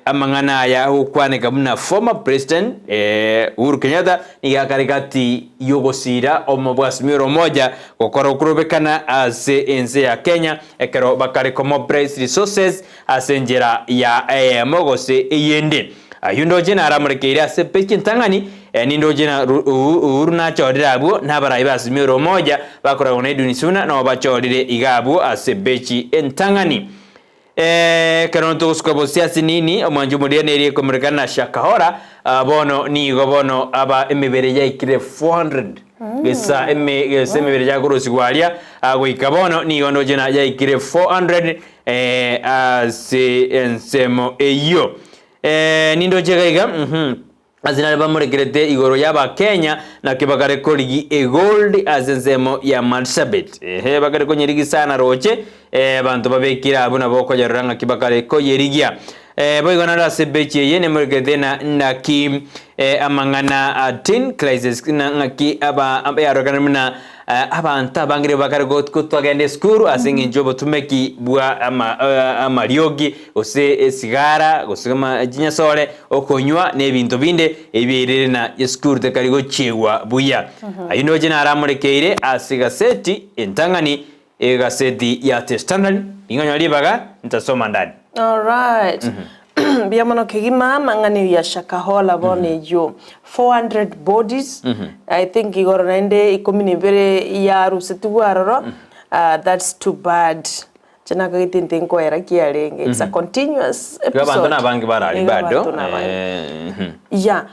amang'ana aya agokwaneka buna former president Uhuru Kenyatta nigo akare gati y'ogosiira obomo bwa Azimio la Umoja gokora okorobekana ase ense ya Kenya ekero bakare komobilize resources ase enchera ya eyemo gose eyende. Ayio ndoche naramorekeire ase page entang'ani, nindoche na Uhuru nachorire abwo, na abarai ba Azimio la Umoja bakoragwa na Edwin Sifuna nabo bachorire iga abwo ase page entang'ani. Ekero togosuka bosio ase nini, omwancho omoria neri ekomorekana na Shakahola, bono nigo bono aba emebere yaikire 400 gesa eme gesa emebere yakorosigwa aria, goika bono nigo ndoche na yaikire 400 ase ensemo eyio. Nindoche iga iga, mhm, ase nare bamorekerete igoro y'Abakenya, naki bakare korigi egold ase ensemo ya Marsabit. Ehe, bakare konyerigi sana roche, abanto babekire abwo nabo okoyerora ng'aki bakare koyerigia. Boigo naro ase ebechi eye nemorekerete na naki amang'ana a teen crisis na ng'aki aba yarorekana buna Abanto abange nigo bakare gotwagenda esukuru ase eng'encho y'obotumeki bwa amariogi, gose esigara, gose chinyasore, okonywa na ebinto binde ebiairire na esukuru tekari gochiegwa buya. Ayio ndoche naramorekeire ase egaseti entang'ani, egaseti ya The Standard, ningonyore ribaga ntasoma ndani. Alright. Mbuya mono kegima amang'ana eyio ya Shakahola bono eyio 400 bodies I think igoro naende ikomi na ibere yarusetigwe aroro that's too bad inche nakagete inte nkoera ki yarenge it's a continuous Igo abanto episode nabange barari Nigo bado abanto nabange. eh, Ya,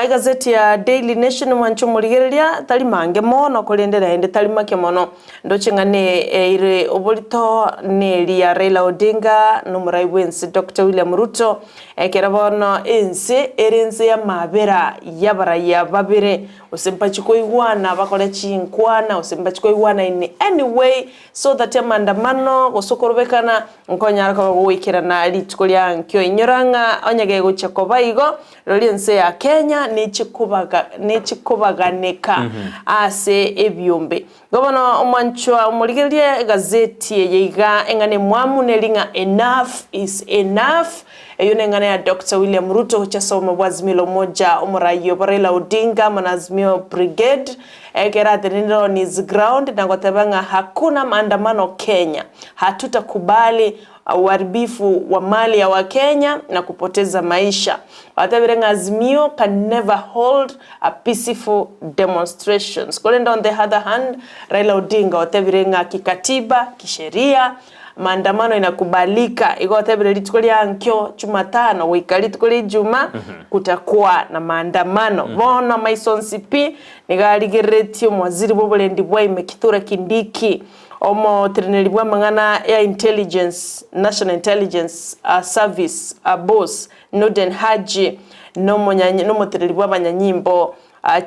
egazeti ya Daily Nation mwanche omorigereria tari mange mono korende naende tari make mono. Ndoche ng'a neire oborito neri ya Raila Odinga na omorai bw'ense Doctor William Ruto, ekero bono ense ere ense y'amabera y'abarayia babere, gose mbachi koigwana bakore chinkwana, gose mbachi koigwana in any way so that amaandamano gose okorobekana nkonyara koba goikerana rituko ria ankio. Inyora ng'a onye gegochia koba igo, Rirorio ense ya Kenya neche kobaga neche kobaganeka ase ebiombe. Igo bono omwanchwa omorigererie egazeti eye iga eng'ana emwamu neri ng'a enough is enough. Eyio neng'ana ya Doctor William Ruto gochia ase obomo bwa Azimio la Umoja omorai obo Raila Odinga amo na Azimio Brigade ekero atenenire on his ground na goteba ng'a hakuna maandamano Kenya hatutakubali uharibifu wa mali ya Wakenya na kupoteza maisha. Batebire ng'a Azimio can never hold a peaceful demonstrations. Korende on the other hand, Raila Odinga otebire ng'a kikatiba, kisheria, maandamano inakubalika. Igo otebire rituko ria nkio Jumatano goika rituko ria Ijumaa kutakuwa na maandamano. Bono amaiso onsi pi nigo arigereretie omowaziri bw'oborendi bwa ime Kithure Kindiki. Omoteneneri bw'amang'ana ya Intelligence, National Intelligence Service, boss, Noordin Haji, nomoteneneri bw'abanyanyimbo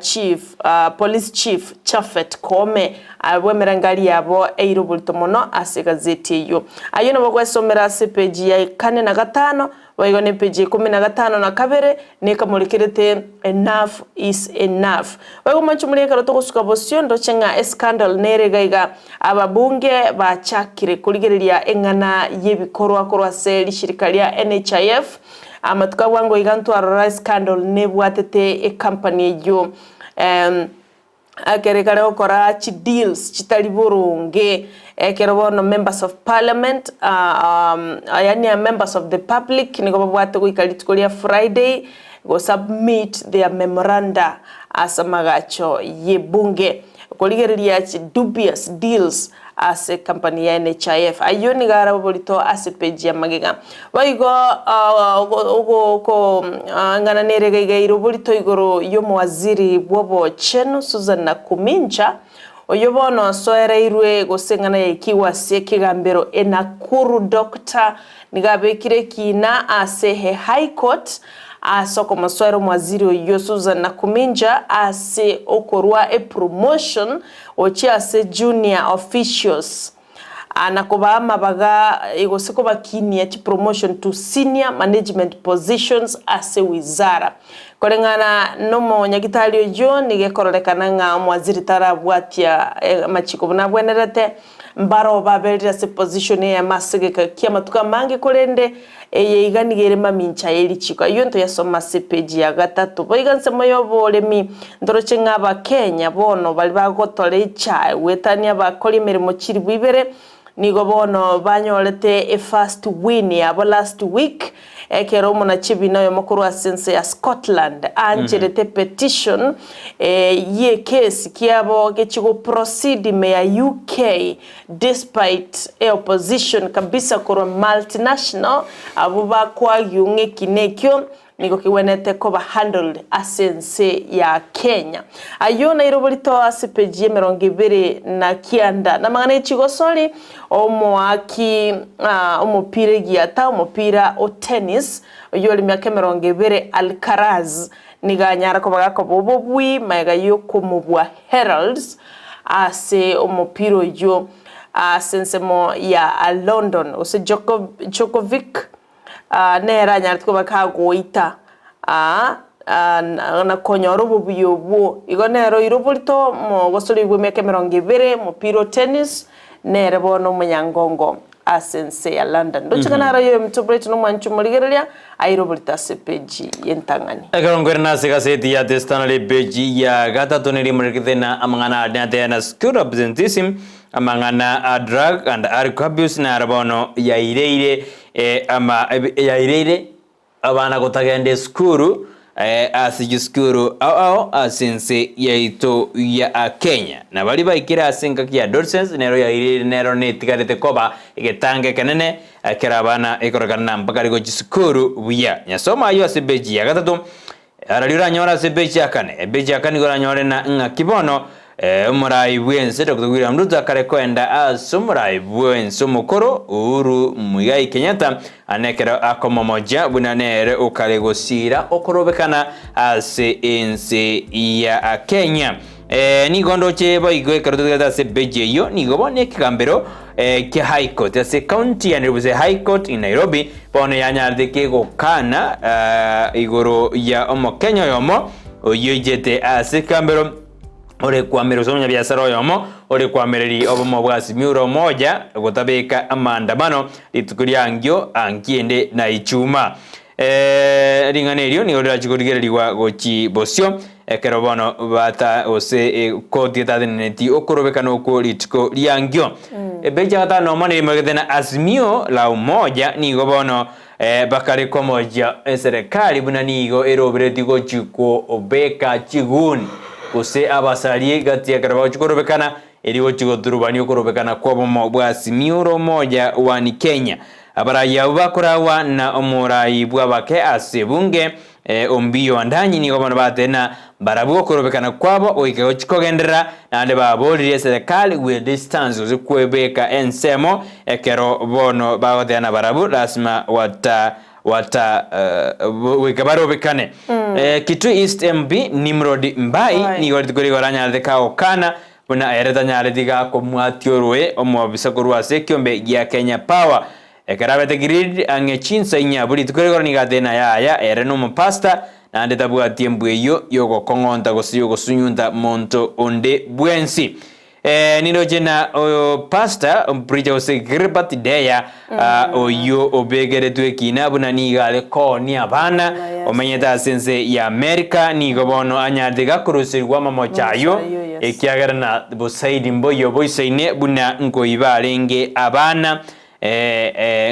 Chief, Police Chief Japhet Koome, abwo emerengari yabo eire oborito mono ase egazeti eyio. Ayio nabo gwesomera ase epeji ya kane na gatano, Boigo nepeji ikomi na gatano na kabere nekamorekerete Enough is enough. Boigo mwanche moria ekero togosuka bosio ndoche ng'a escandal nere iga iga ababunge bachakire korigereria eng'ana yebikorwa korwa ase rishirika ria NHIF amatuko abwango iga ntwarora escandal nebwatete ecompany eyio Ekero ekare gokora chideals chitari boronge, ekero bono members of parliament yaani members of the public nigo babwate goika rituko ria Friday go submit their memoranda ase amagacho y'ebunge korigereria chi dubious deals ase ecompany ya NHIF. Ayio nigo are oborito ase page ya magega. Boigo ng'ana nere iga iga ere oborito igoro y'omowaziri bw'obochenu Susan Nakumincha, oyio bono osoereirwe gose eng'ana yaikigwe ase ekegambero e Nakuru Doctor nigo abekire ekiina ase he High Court ase okomosoera omowaziri oyio Susan Nakumincha ase okorwa epromotion gochia ase junior officials na kobaa amabaga gose kobakinia chipromotion to senior management positions ase wizara. Koreng'ana nomonyagitari oyio nigo ekororekana ng'a omwaziri tarabwatia amachiko buna abwenerete, mbaro baberire ase position eyemo ase egeka kiamatuko amange korende Eye iga nigo ere mamincha ye richiko. Ayio ntoyasome ase epeji ya gatato. Boigo ensemo y'oboremi, ntoroche ng'a Abakenya bono baria bagotora echae goetania abakori emeremo chilifu ibere, nigo bono banyorete efirst win yabo last week, ekero omonachibina oyomo korwa ase ense ya Scotland aancherete petition y'ekesi kiabo gechie goproceed ime ya UK. Despite e opposition kabisa korwa multinational abwo bakwagiu ng'a eki nekio nigo kegwenerete koba handled ase ense ya Kenya. Ayio naire oborito ase page ya emerongo ebere na kianda. Namang'ana ye chigosori omoaki omopira egiata omopira o tennis oyio ore miaka emerongo ebere Alcaraz nigo anyara koba gakoba obobui magega yokomobua Heralds ase omopira oyio ase ensemo ya London gose Djokovic nere anyarete koba kagoita na konyora obobuya obwo. Igo nere oire oborito mogosori bw'emiaka emerongo ebere omopira o tennis nere bono omonyangongo ase ense ya London. Ndoche ng'a naro oyominto Bright nomwanchi omorigereria aire oborito ase epeji y'entang'ani. Ekero nkoirana ase egaseti ya The Standard epeji ya gatato nigo imorekete na amang'ana aria ateba na skewed absenteeism, amang'ana a drug and alcohol abuse naro bono yaireire ama yaireire. Abana gotagenda esukuru ase chisukuru ao ao ase ense yaito ya Kenya. Na baria baikire ase engaki ya adolescence nero yairire nero netigarete koba egetango ekenene ekero abana ekorekana na mpaka rigo chisukuru buya. Nyasome ayio ase epeji ya gatato Araria oranyore ase epeji ya kane. Epeji ya kane nigo oranyore na ng'aki bono omorai bw'ense Doctor William Ruto akare koenda ase omorai bw'ense omokoro Uhuru Muigai Kenyatta ane ekero akomomochia buna nere okare gosiira okorobekana ase ense ya Kenya. Nigo ndoche boigo ekero totigarete ase epeji eyio nigo bono ekegambero kia High Court ase county ya Nairobi gose High Court in Nairobi bono yanyarete kegokana igoro ya omokenya oyomo oyio oichete ase ekegambero ore kwamera gose omonyabiasara oyomo ore kwamereri obomo bwa Azimio la Umoja gotabeka amaandamano rituko riangio ankiende na ichuma. Ring'ana erio nigo rirachie korigererigwa gochia bosio, ekero bono bata gose ekoti etateneneti okorobekana okwo rituko riangio. Ebeji ya gatano nomo nerimogete na Azimio la Umoja nigo bono bakare komochia eserekari buna nigo erobereti gochia kobeka chiguni gose abasaria gati ekero bagochia korobekana Erio gochia goturubania okorobekana kw'obomo bwa Azimio la Umoja One Kenya. Abarai abwo bakoragwa na omorai bw'abake ase ebunge Ombio Wandanyi nigo bono batena barabwo okorobekana kwabo goika gochia kogenderera naende baboririe eserekari gwe distance gose kwebeka ensemo ekero bono bagoteba na barabwo lasima wata wata goika barobekane. Kitui East MP Nimrod Mbai nigo rituko rigo oranyarete kagokana Buna ere tanyareti gakomwatia oroe omobisa korwa ase ekiombe gia Kenya Power. Ekero abete Gilead ang'e chinsa inya buri rituko rigoro nigo atebire na yaya ere nomopasta naende tabwati embwa eyio yogokong'onta gose yogosunyunta monto onde bwensi. Ee, nindoche na oyo pastor, omopreacher gose Gilbert Deya, oyio obekeretwe ekina buna nigo are koonia abana, omenyete ase ense ya America, nigo bono anyarete gakoruserigwa amamocho ayio, ekiagera na bosaidi mboiyo boisaine buna nkoiba arenge abana,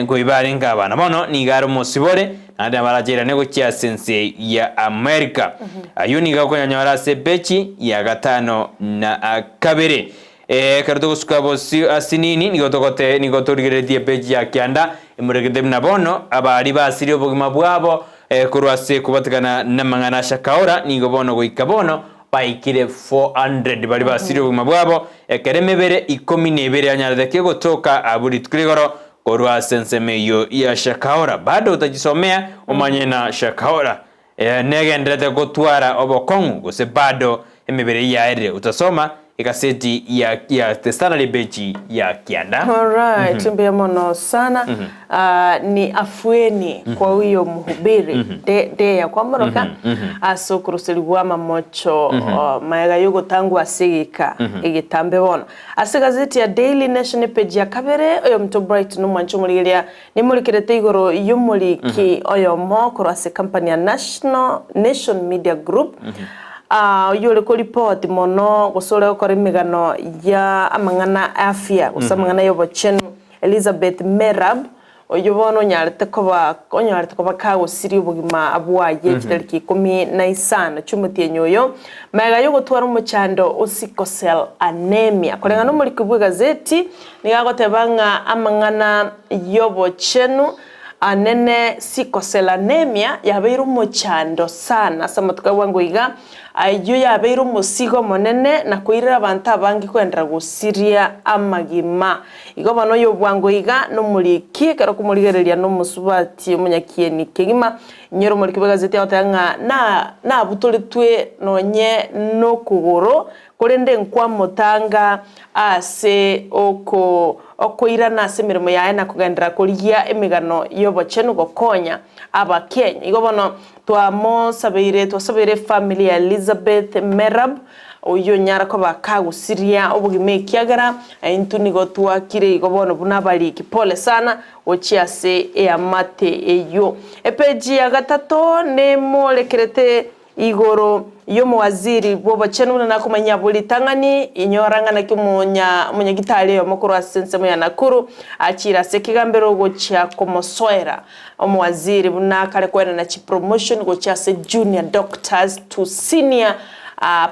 nkoiba arenge abana. Bono nigo are omosibore, naende nabo aracheirane gochia ase ense ya America. Ayio nigo akonyanyora ase epeji ya gatano na kabere. Ekero togosuka bosio asinini, nigo togote nigo torigereretie epeji ya kianda, emoregete buna bono abaria basirie obogima bwabo korwa ase kobatikana namang'ana a Shakaora, nigo bono goika bono baikire 400 baria basirie obogima bwabo, ekero emebere ikomi na ebere yanyarete kegotoka abwo rituko rigoro korwa ase ensemo eyio ya Shakaora. Bado otachisomea omanye na Shakaora Negendererete gotwara obokong'u gose bado emebere yaerire utasoma egaseti ya ya The Standard ebechi ya kianda. Alright, mbuya mono sana. Ah, ni afueni kwa huyo mhubiri de deya kwamoroka ase okoruserigwa amamocho oh, maega yogotangwa ase egeka egetambe bono. Ase egazeti ya Daily Nation epeji ya kabere oyominto Bright nomwancha omorigereria Nimorikerete igoro y'omoriki oyomo korwa ase company ya National Nation Media Group, oyio ore koripoti mono gose ore gokora emegano ya amang'ana a afya gose amang'ana y'obochenu, Elizabeth Merab, oyio bono onyarete koba onyarete koba kagosiria obogima bwaye chitariki ikomi na isano chi'omotienyi oyo, magega y'ogotwara omochando o sickle cell anemia. Koreng'ana omoriki bw'egazeti Nigo agoteba ng'a amang'ana y'obochenu anene sikoselanemia yabeire omochando sana ase amatuko a bwango iga, ayio yabeire omosigo omonene na koirera abanto abange koenderera gosiria amagima. Igo bono oyo bwango iga nomoriki, ekero okomorigereria nomosubati omonyakieni kegima, inyore omoriki bw'egazeti agoteba ng'a na nabutoretwe nonye nokogoro Korende nkwamotanga ase oko okoirana ase emeremo yaye na kogenderera korigia emegano y'obochenu gokonya Abakenya. Igo bono twamosabeire twasabeire efamiri ya Elizabeth Merab oyio onyara koba kagosiria obogima ekiagera intwe nigo twakire igo bono buna abariki. Pole sana gochia ase eamate eyio. Epeji ya gatato nemorekerete. Igoro y'omowaziri bw'obochenu buna nakomanyia abwo ritang'ani, inyora ng'a naki omonya omonyagitari oyomo korwa ase ensemo ya Nakuru achiire ase ekegambero gochia komosoera omowaziri buna kare koenana chipromotion gochia ase junior doctors to senior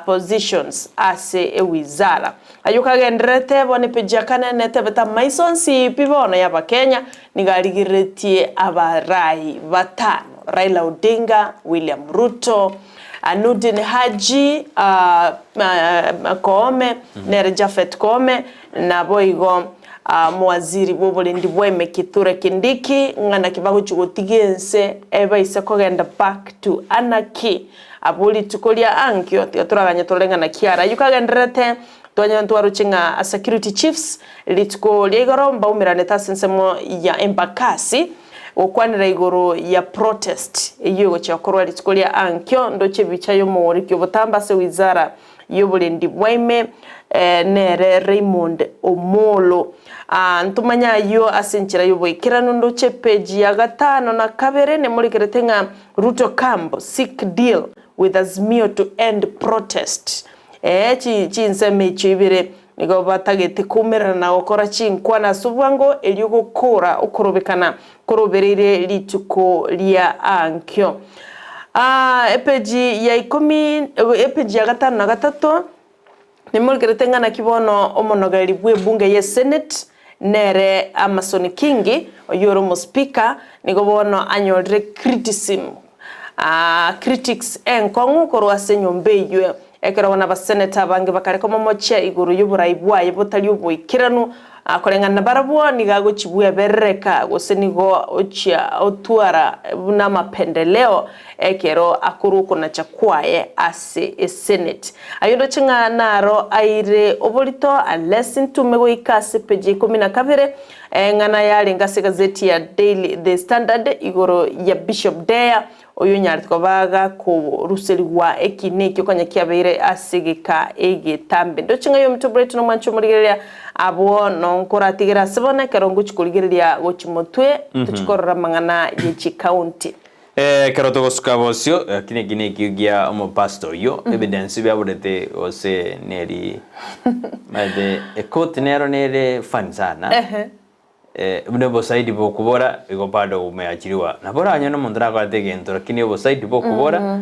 positions ase ewizara. Ayio kagendererete bono epeji ya kane netebete amaiso onsi pi bono y'Abakenya nigo arigereretie abarai batano, Raila Odinga, William Ruto, Nurdin Haji Koome, nere Japhet Koome, naboigo Mowaziri bw'oborendi bwaime Kithure Kindiki, ng'a naki bagochia gotiga ense ebaise kogenda back to anarchy. Abwo rituko ria ankio tiga toraganye torore ng'a naki ara ayio kagendererete. Twanyora ntwaroche ng'a security chiefs rituko ria igoro mbaumeranete ase ensemo ya Embakasi gokwanera igoro ya protest eyio egochia gokorwa rituko ria ankio. Ndoche ebicha y'omogoriki obotambe ase wizara y'oborendi bwaime nere Raymond Omolo. Ntomanye ayio ase enchera y'oboikeranu ndoche epage ya gatano na kabere nemorekerete ng'a Ruto camp seek deal with Azimio to end protest. Ee, chi chinsemo echio ibere nigo batagete koumerana na gokora chinkwana ase obwango erio gokora okorobekana korobereire rituko ria ankio. Aa, epeji ya ikomi, epeji ya gatano na gatato, nimorigerete ng'a naki bono omonogeri bw'ebunge y'esenate nere Amason Kingi, oyio ore omospeaker, nigo bono anyorire criticism, critics enkong'u korwa ase enyomba eyio, ekero bono abaseneta abange bakare komomochia igoro y'oborai bwaye botari oboikeranu, koreng'ana nabarabwo nigo agochia bweberereka gose nigo ochia otwara buna amapendeleo ekero akorwa okonacha kwaye ase esenate. Ayio ndoche ng'a naro aire oborito unless ntume goika ase peji ya ikomi na kabere, eng'ana yarenge ase egazeti ya Daily The Standard igoro ya Bishop Deya oyo onyarete koba gakoruserigwa ekina ekio konya kiabeire ase egeka egetambe. Ndoche ng'a oyominto Bright nomwancha omorigereria abwo nonkoratigere ase bono ekero ngochia korigereria gochia motwe tochia korora amang'ana ye chikaunti. Ekero togosuka bosio, lakini eki nekio gia omopastor oyio, evidence biaborete gose neri maete ecourt nero nere funny sana, buna obosaidi bokobora igo bado umeachiliwa, nabo oranyore omonto nakorete egento lakini obosaidi bokobora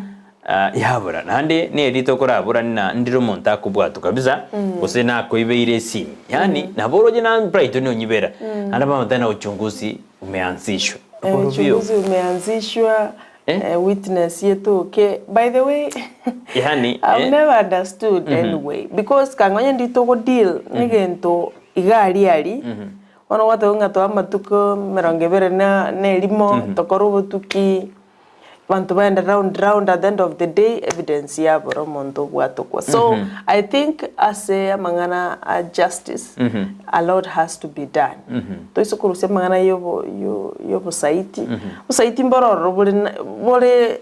yabora, naende neri tokorabora ng'a ndire omonto akobwatwa kabisa, gose nakoibeire esimi, yaani nabo oroche na Brighton onyibera, naende bamotebia na uchunguzi umeanzishwa. Okorobio. Uchunguzi umeanzishwa Eh? witness yetoke by the way Yaani, I've eh. never understood anyway because kang'onye ndi togo deal negento iga aria aria bono gwateba ng'a toa amatuko emerongo ebere na na erimo tokore obotuki Abanto baende round round at the end of the day evidence yabora omonto obwatokwa so I think ase amang'ana a justice a lot has to be done toise korusia amang'ana yobo yo yobosaiti obosaiti mboro ororo bore na bore.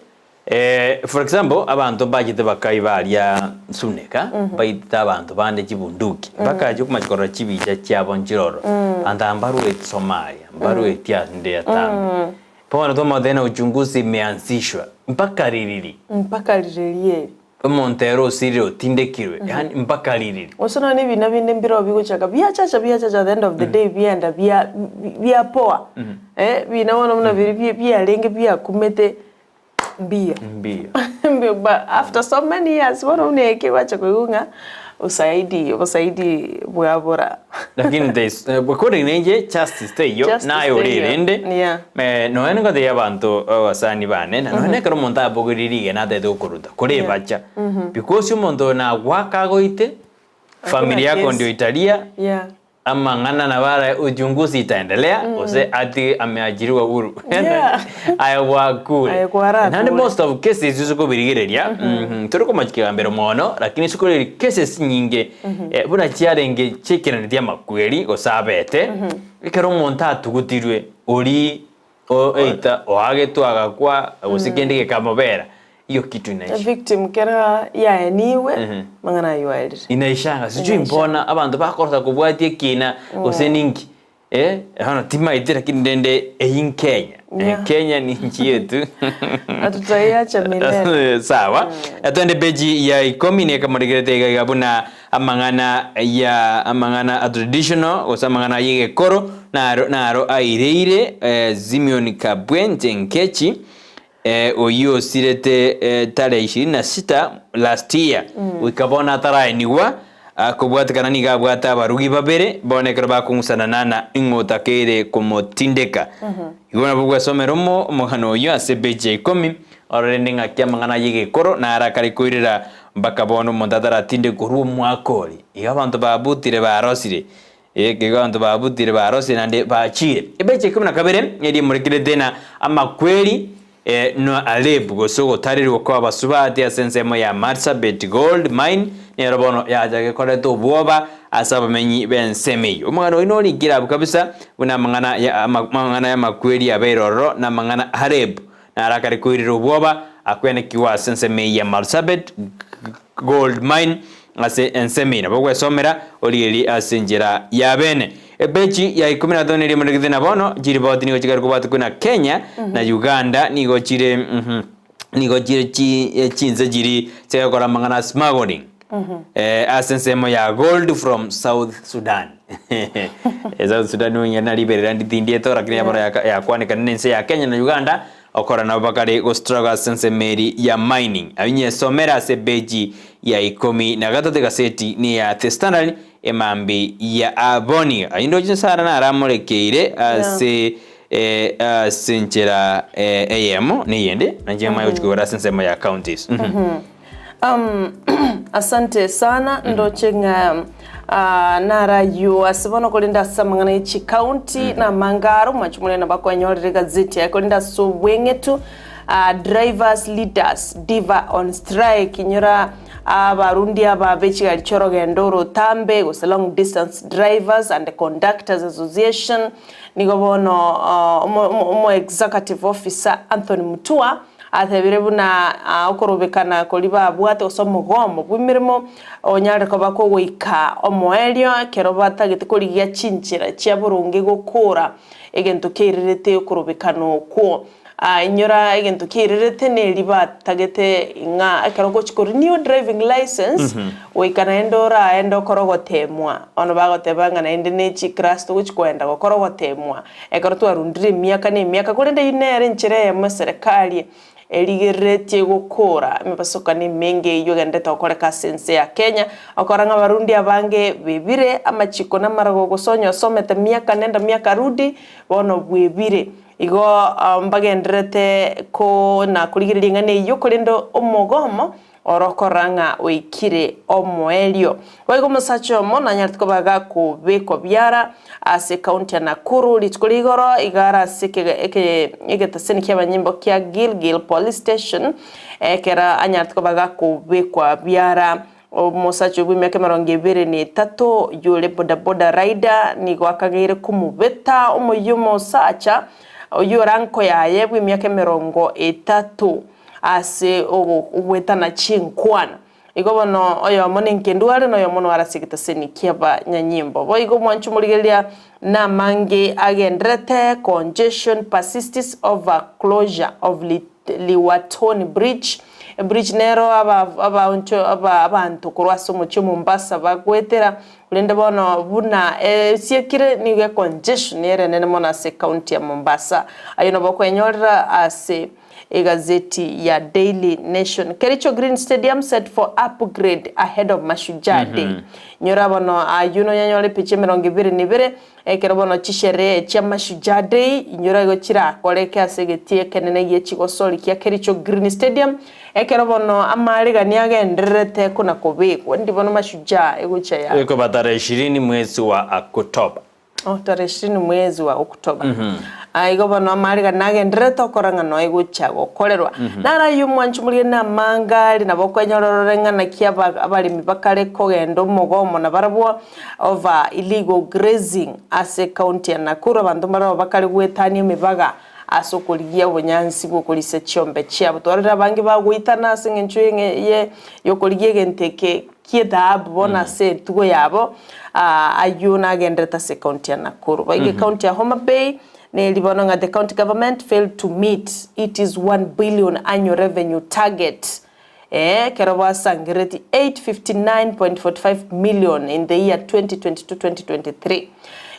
For example, abanto mbachete bakaiba aria Suneka, baitete abanto bande chibunduki, bakacha okomacha korora chibicha chiabo nchiroro, abanto aba mbarueti Somalia, mbarueti ande atambe. Bono twamotebia na uchunguzi imeanzishwa mpaka ririri. Mpaka ririri eri. Omonto ere osirire otindekirwe yaani mpaka ririri. Gose nonya ebina binde mbireo bigochaka biachacha biachacha at the end of the day biaenda bia biapoa eh bina bono buna biria biarenge biakumete Mbuya. Mbuya. Mbuya but after so many years bono buna eke gwacha koigwa ng'a usaidi obosaidi bwabora. Lakini there is according na inche justice teiyo Justice naye ore teiyo. erende Yeah. nonya nigotebia abanto abasani bane na nonya ekero omonto abogorie rigena atagete gokoruta korebacha because omonto oyo nagoaka agoite familia yako case. ndio italia Yeah. Amang'ana nabo ara uchunguzi itaendelea gose ati ameachiriwa huru Yeah. aye gwakure Aye kwarakure. naende most of cases ase okobirigereria tori komochia kegambero mono lakini ase okorigereria cases nyinge buna chiarenge chiaikeranetie amakweri gose abete ekero omonto atugutirwe oria O eita oagetwe agakwa, gose kende gekamobera, hiyo kitu inaisha. Victim kera yaeniwe, mang'ana aywo aerire. Inaishanga, sijui Inaisha. mbona abanto bakorosa kobwatia ekina gose ninki. Eh, bono timaeti lakini rende eyio nkenya. Yeah. Kenya ni nchi yetu. Na tutaiacha milele. Sawa. Twende peji ya ikomi nekamorekerete iga iga buna amang'ana ya amang'ana a traditional gose amang'ana ya egekoro naro naro aireire eh, Simeon Kabwenje Nkechi eh, oyio osirete eh, tarehe ishirini na sita last year goika bono ataraenigwa ah, kobwatekana nigo abwate abarugi babere bono ekero bakong'usanana na ing'o otakeire komotindeka. Igo nabo gwesomera omo omogano oyio ase epeji ya ikomi orore rende ng'aki amang'ana ya egekoro naro akare koirera mpaka bono omonto ataratindekwa korwa omwaka oria. Igo abanto babutire barosire Igo abanto babutire barosire naende bachiire. Epeji ya ikomi na kabere eria emorekerete na amakweri no Alebu gose ogotarerwa kw'abasubati ase ensemo ya Marsabit Gold Mine nero bono yacha gekoreta obwoba ase abamenyi b'ensemo eyio. Omogano oyio norikire abwo kabisa buna amang'ana ya amang'ana y'amakweri abeire ororo na amang'ana Alebu naro akare koirera obwoba akwenekigwa ase ensemo eyio ya Marsabit Gold Mine ase ensemo eyio. Nabo ogwesomera origererie ase enchera y'abene. Epeji ya ikomi na gatano neria emoregete na bono chiripoti nigo chikare kobwatekwa na Kenya na Uganda nigo chire mhm nigo chire chi chinse chiri chigakora amang'ana a smuggling ase ensemo ya gold from South Sudan. South Sudan onye na riberera nditindiete lakini yabora yakwanekana na ense ya Kenya na Uganda Okora nabo bakare gostruggle ase ensemo eri ya mining. Ayio nyesomere ase epeji ya ikomi na gatato egaseti neya The Standard emambi ya aboni. Ayio ndoche Sarah naramorekeire ase ase enchera eyemo na eyende nainche manye gochia koigora ase ensemo ya counties. Asante sana ndoche ng'a ah, narayio ase bono korende ase amang'ana ye chikaunti na amange aro mwanche more nabo akwanyorire egazeti yaye korende ase obweng'etu ah, drivers leaders diva on strike inyora abarundi aba be chigari chi'orogendo orotambe gose long distance drivers and conductors association nigo bono ah, omo omo executive officer Anthony Mutua Atebire buna okorobekana koria babwate gose omogomo bw'emeremo onyare koba kogoika omoerio ekero batagete korigia chinchera chia boronge gokora egento keirerete okorobekana okwo. Inyora egento keirerete neri batagete ng'a ekero ogochia ko renew driving license goika naende oraende okore ogotemwa. Bono bagoteba ng'a naende ne chiclass togochia koenda gokora ogotemwa. Ekero twarundire emiaka na emiaka, korende eyio nere enchera eyemo eserekari erigereretie gokora emebasokano emenge eyio egenderete gokoreka ase ense ya Kenya, okora ng'a abarundi abange bebire amachiko na amarago gose onye osomete miaka nenda miaka rudi bono bwebire. Igo mbagendererete ko na korigereria eng'ana eyio korende omogomo Orokorora ng'a oikire omoerio. Boigo omosacha omo nanyarete koba gakobekwa biara ase ekaunti ya Nakuru rituko ria igoro iga are ase egetaseni ki'abanyimbo kia Gilgil Police Station ekero anyarete koba gakobekwa biara. Omosacha oyio bw'emiaka emerongo ebere na etato oyio ore bodaboda rider nigo akageire komobeta omoyio omosacha oyio ore anko yaye bw'emiaka emerongo etato. Ase ogwetana chinkwana. Igo bono oyomo nenkendu are, na oyomo noare ase egetaseni ki'abanyanyimbo. Boigo omwancho omorigereria namange agendererete, Congestion persists over closure of Liwatoni Bridge. Ebridge nero abanto korwa ase omochie o Mombasa bagoetera, korende bono buna esiekire nigo econgestion ere enene mono ase ecounty ya Mombasa. Ayio nabo okwenyorera ase. Egazeti ya Daily Nation. Kericho Green Stadium set for upgrade ahead of Mashujaa Day. Nyora bono ayio nonyanyore epicha emerongo ebere na ebere ekero bono chisherehe chia Mashujaa Day inyora igo chirakoreke ase egetii ekenene gie chigosori kia Kericho Green Stadium ekero bono amaregani agendererete kona kobekwa ndi bono Mashujaa egochia ya Ekoba tarehe ishirini mwezi wa Oktoba. Oh, tarehe ishirini mwezi wa Oktoba. Aa, igo bono amariga nagendererete okora ng'a noe gocha gokorerwa. Naro ayio omwancho moria namangari nabo okwenyora orore ng'a naki aba abaremi bakare kogenda omogomo nabarabwo over illegal grazing ase ecounty ya Nakuru abanto mbarabwo bakare goetania emebaga. ase okorigia obonyansi bw'okorisia chiombe chiabo. Twarorire abange bagoitana ase engencho ye y'okorigia egento eke ki'ethahabu bono ase etugo yabo, ayio nagenderete ase ecounty ya Nakuru. Boigo ecounty ya Homa Bay neri bono ng'a the county government failed to meet it is 1 billion annual revenue target ekero basangereretie 859.45 million in the year 2022-2023.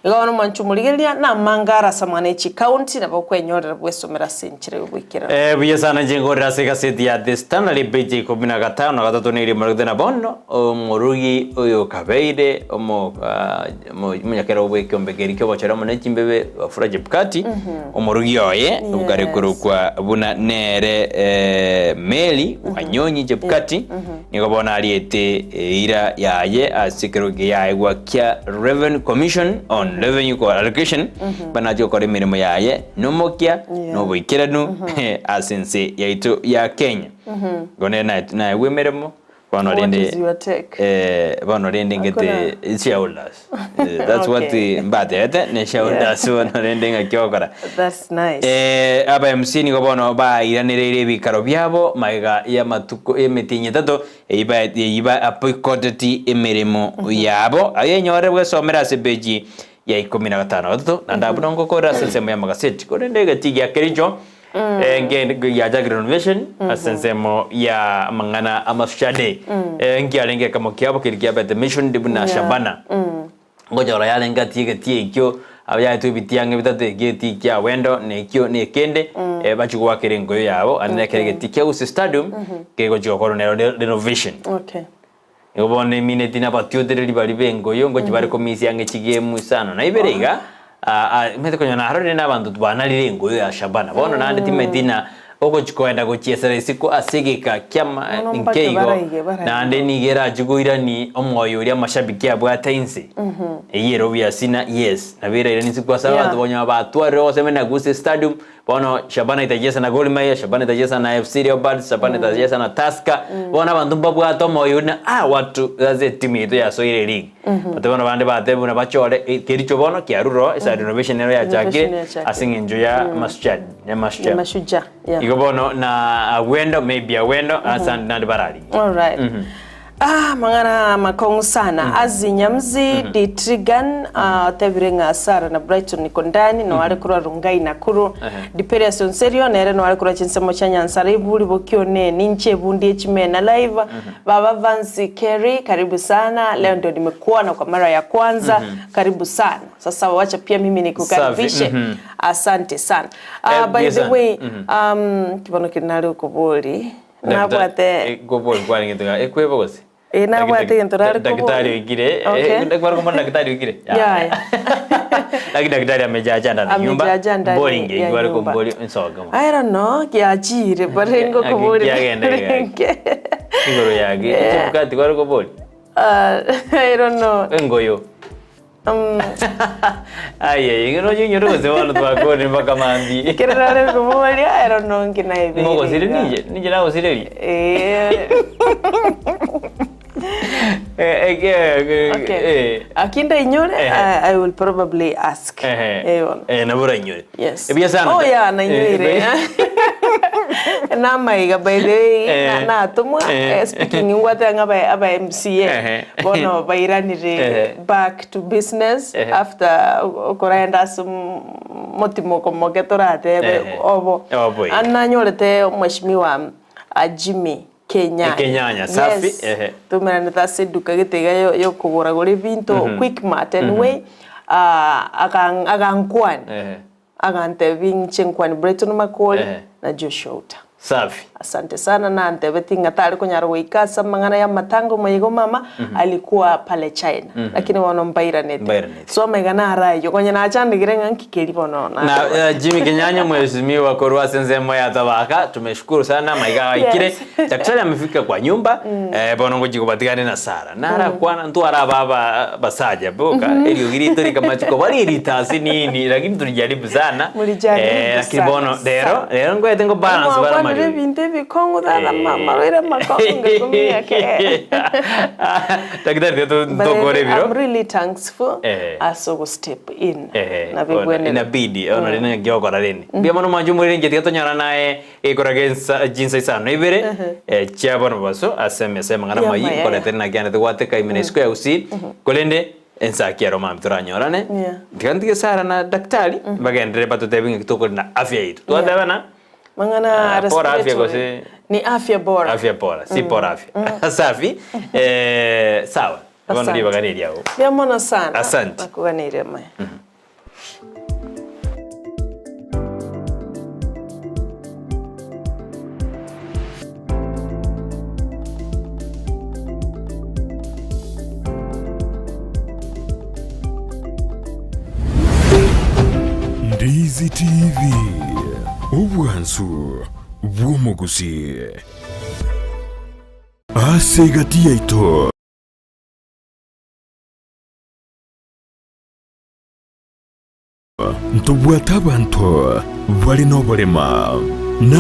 Igo bono mwanche omorigereria namanga arase amang'ana e chikaunti nabo okwenyorera bwesomera ase enchera y'ogoikerana. Eh, buya sana inche nkorera ase egaseti ya The Standard epeji ya ikomi na gatano na gatato na erimo na bono omorugi oyo okabeire omo ah, omo- omonyakera bw'ekiombe keria ki'obochore amo ne chimbebe Wafula Chebukati omorugi oye okare korokwa buna nere eh, Mary Wanyonyi Chebukati Nigo bono ariete eira yaye ase ekerogo kiaegwa kia Revenue Commission on Revenue Allocation, banache gokora emeremo yaye nomokia na oboikeranu ase ense yaito ya Kenya. Igo nere nae- naegwe emeremo bono What rende is your take? eh, bono rende ngete Hakuna- shareholders. Eh, that's what Okay. mbatebete ne shareholders bono rende ng'aki ogokora. That's nice. Eh, aba MC nigo bono bairanereire ebikaro biabo magega y'amatuko y'emetienyi etato eyiba eyiba apoikoteti emeremo yabo ayenyore bwesomera ase epeji ya ikomi na gatano gatato naende abwo nabo ngokorera ase ensemo y'amagaseti korende egati gia Kericho eh, nge- giachakire renovation ase ensemo ya amang'ana amasuchade eh, nkiarenge ekemo kiabo keria kiabete mission buna Yeah. Shabana Ngochora yarenge ati egetii ekio, aba yaetwe ebitiang'e bitato ekio egetii kia Wendo na ekio na ekende, eh, bachia goakera enkoyo yabo, aande nekero egetii kia Gusii Stadium, kegochia gokorwa nero re- renovation. Okay. Nigo bono emineti na abatiotereri baria ba enkoyo ngochia bare komisia ang'e chigemu isano na ibere iga, ah, ah, omanyete konya narorire na abanto banarire enkoyo ya Shabana. Bono naende timanyeti ng'a ogochia koenda gochiesera isiko ase egeka kiama Bono mpaka nkeigo, baraige, baraige. naende nigo erachie koirani omoyo oria amashabiki abwate inse. Eyio ere obvious ng'a yes, nabo erairanie isiko ase Yeah. abanto bonya batwarire ogosemi na Gusii Stadium, bono Shabana itachesa na Gor Mahia, Shabana itachesa na AFC Leopards, Shabana itachesa na Tusker, bono abanto mbabwate omoyo oria ng'a ah watu ase etimu yaito yasoire eligi. But bono bande batebe buna bachore eh, kericho bono kiarure oo, esa renovation nero yachakire Renovation yachakire. ase eng'encho ya masucha ya masucha. Mashujaa, yeah. Igo bono na agwendo maybe agwendo ase ande nande bararigie. All right. Ah, mang'ana amakong'u sana. Azi Nyamzi, D Trigan, ah, otebire ng'a Sara na Brighton niko ndani, noare korwa Rongai Nakuru. Diperius Onserio, nere noare korwa chinsemo chia Nyansara Iburi Bokione, ninche ebundi echimena live. Baba Vansi Kerry, karibu sana. Leo ndio nimekuona kwa mara ya kwanza. Karibu sana. Sasa wacha pia mimi nikukaribishe. Safi, mhm. Asante sana. Eh, By the sana. way, kibono kiri nare okobori. Nabwate Kobori kwarenge tiga ekweba gose? Eh, nabwate egento nare Daktari kobori. oikire. Okay. Eh, kware komona daktari oikire. Yeah, yeah. Lakini daktari amejaja ndani ya nyumba. Amejaja ndani Boringe ya kware nyumba. kombori nsoga. I don't know, kiachire but rengo Aki- kobori. kiagenda iga. Renge. Igoro yake. Yeah. Chebukati kware kobori. I don't know. Engoyo. Aye, ing'o nonya gose bono twakore mpaka mambi. Kero nare koboria, I don't know nki naebeire. Ng'ogosire ninche, ninche nagosireria. Eh. Eh, eh, eh, Okay. eh. Akinda inyore, Eh. I will probably ask. Eh, Eh, bono. eh, nabo orainyore. Yes. Ebuya sana. Oh yeah, nainyoire. Eh, Namaiga by the way, Eh. natomwa Eh. speaking ngwate ng'a aba aba MCA Eh. bono bairanire Eh. back to business Eh. after okoraenda ase motimoko moke toratebe Eh. obo. Obo, eh. Ani nanyorete mheshimiwa Jimmy Kenyanya. Kenyanya, safi. Yes. Ehe. Tumeranete ase eduka gete iga yokogora gore ebinto Quickmart anyway. Agankwana. Ehe. Agantebia inche nkwane Brighton Makori Ehe. na Joshua Outa. Safi. Asante sana na antebeti ng'a tare konyara goika ase amang'ana ya amatango moigo mama alikuwa pale China lakini bono mbairanete. Mbairanete. So amaiga naro ayio konya nachandegire ng'a nki keri bono Na Jimmy Kenyanya mheshimiwa korwa ase ensemo ya Tabaka tumeshukuru sana maiga aikire Yes. daktari amefika kwa nyumba eh, bono ngochi kobatigane na Sara narakwana ntwara aba basaja boka eriogi rito rikamachiko bari eritasi nini lakini tulijaribu sana Mulijaribu eh, lakini sana, bono rero sana. rero ngoete ngo balance bara Mwakwanire Okwanire Amariogi. ebinto ebikong'u tata Eh. amarwaire amakong'u ngakumia ke. Daktari tiga But tokore I, ebiro. I'm really thankful Eh. ase ogo step in. Ehe, Nabo bono, ebwenerete. inabidi ono rende ng'aki ogokora rende. Mbuya mono mwanche omorere inche tiga tonyora naye gekora gensa chinsa isano na ibere eh, chia bono bobaso ase emesa y'amang'ana Ya amayia amaya, nkoretere naki ande togwateka ime na isiko ya gusii korende ensaki ero mambia toranyorane Yeah. tiga ntige Sarah na daktari bagenderere batotebie ng'aki tokorenda afya yaito. Twatebana Mang'ana Ah, bora afya respiratory. gose Ni afya bora. afya bora si bora afya safi eh, sawa bono Asante. ribaga neriago Mbuya mono sana. Asante. Nakuganeire amaya. Ndizi TV, obwansu bw'omogusii. Ase egati yaito. Ntobwate abanto bare noborema, na.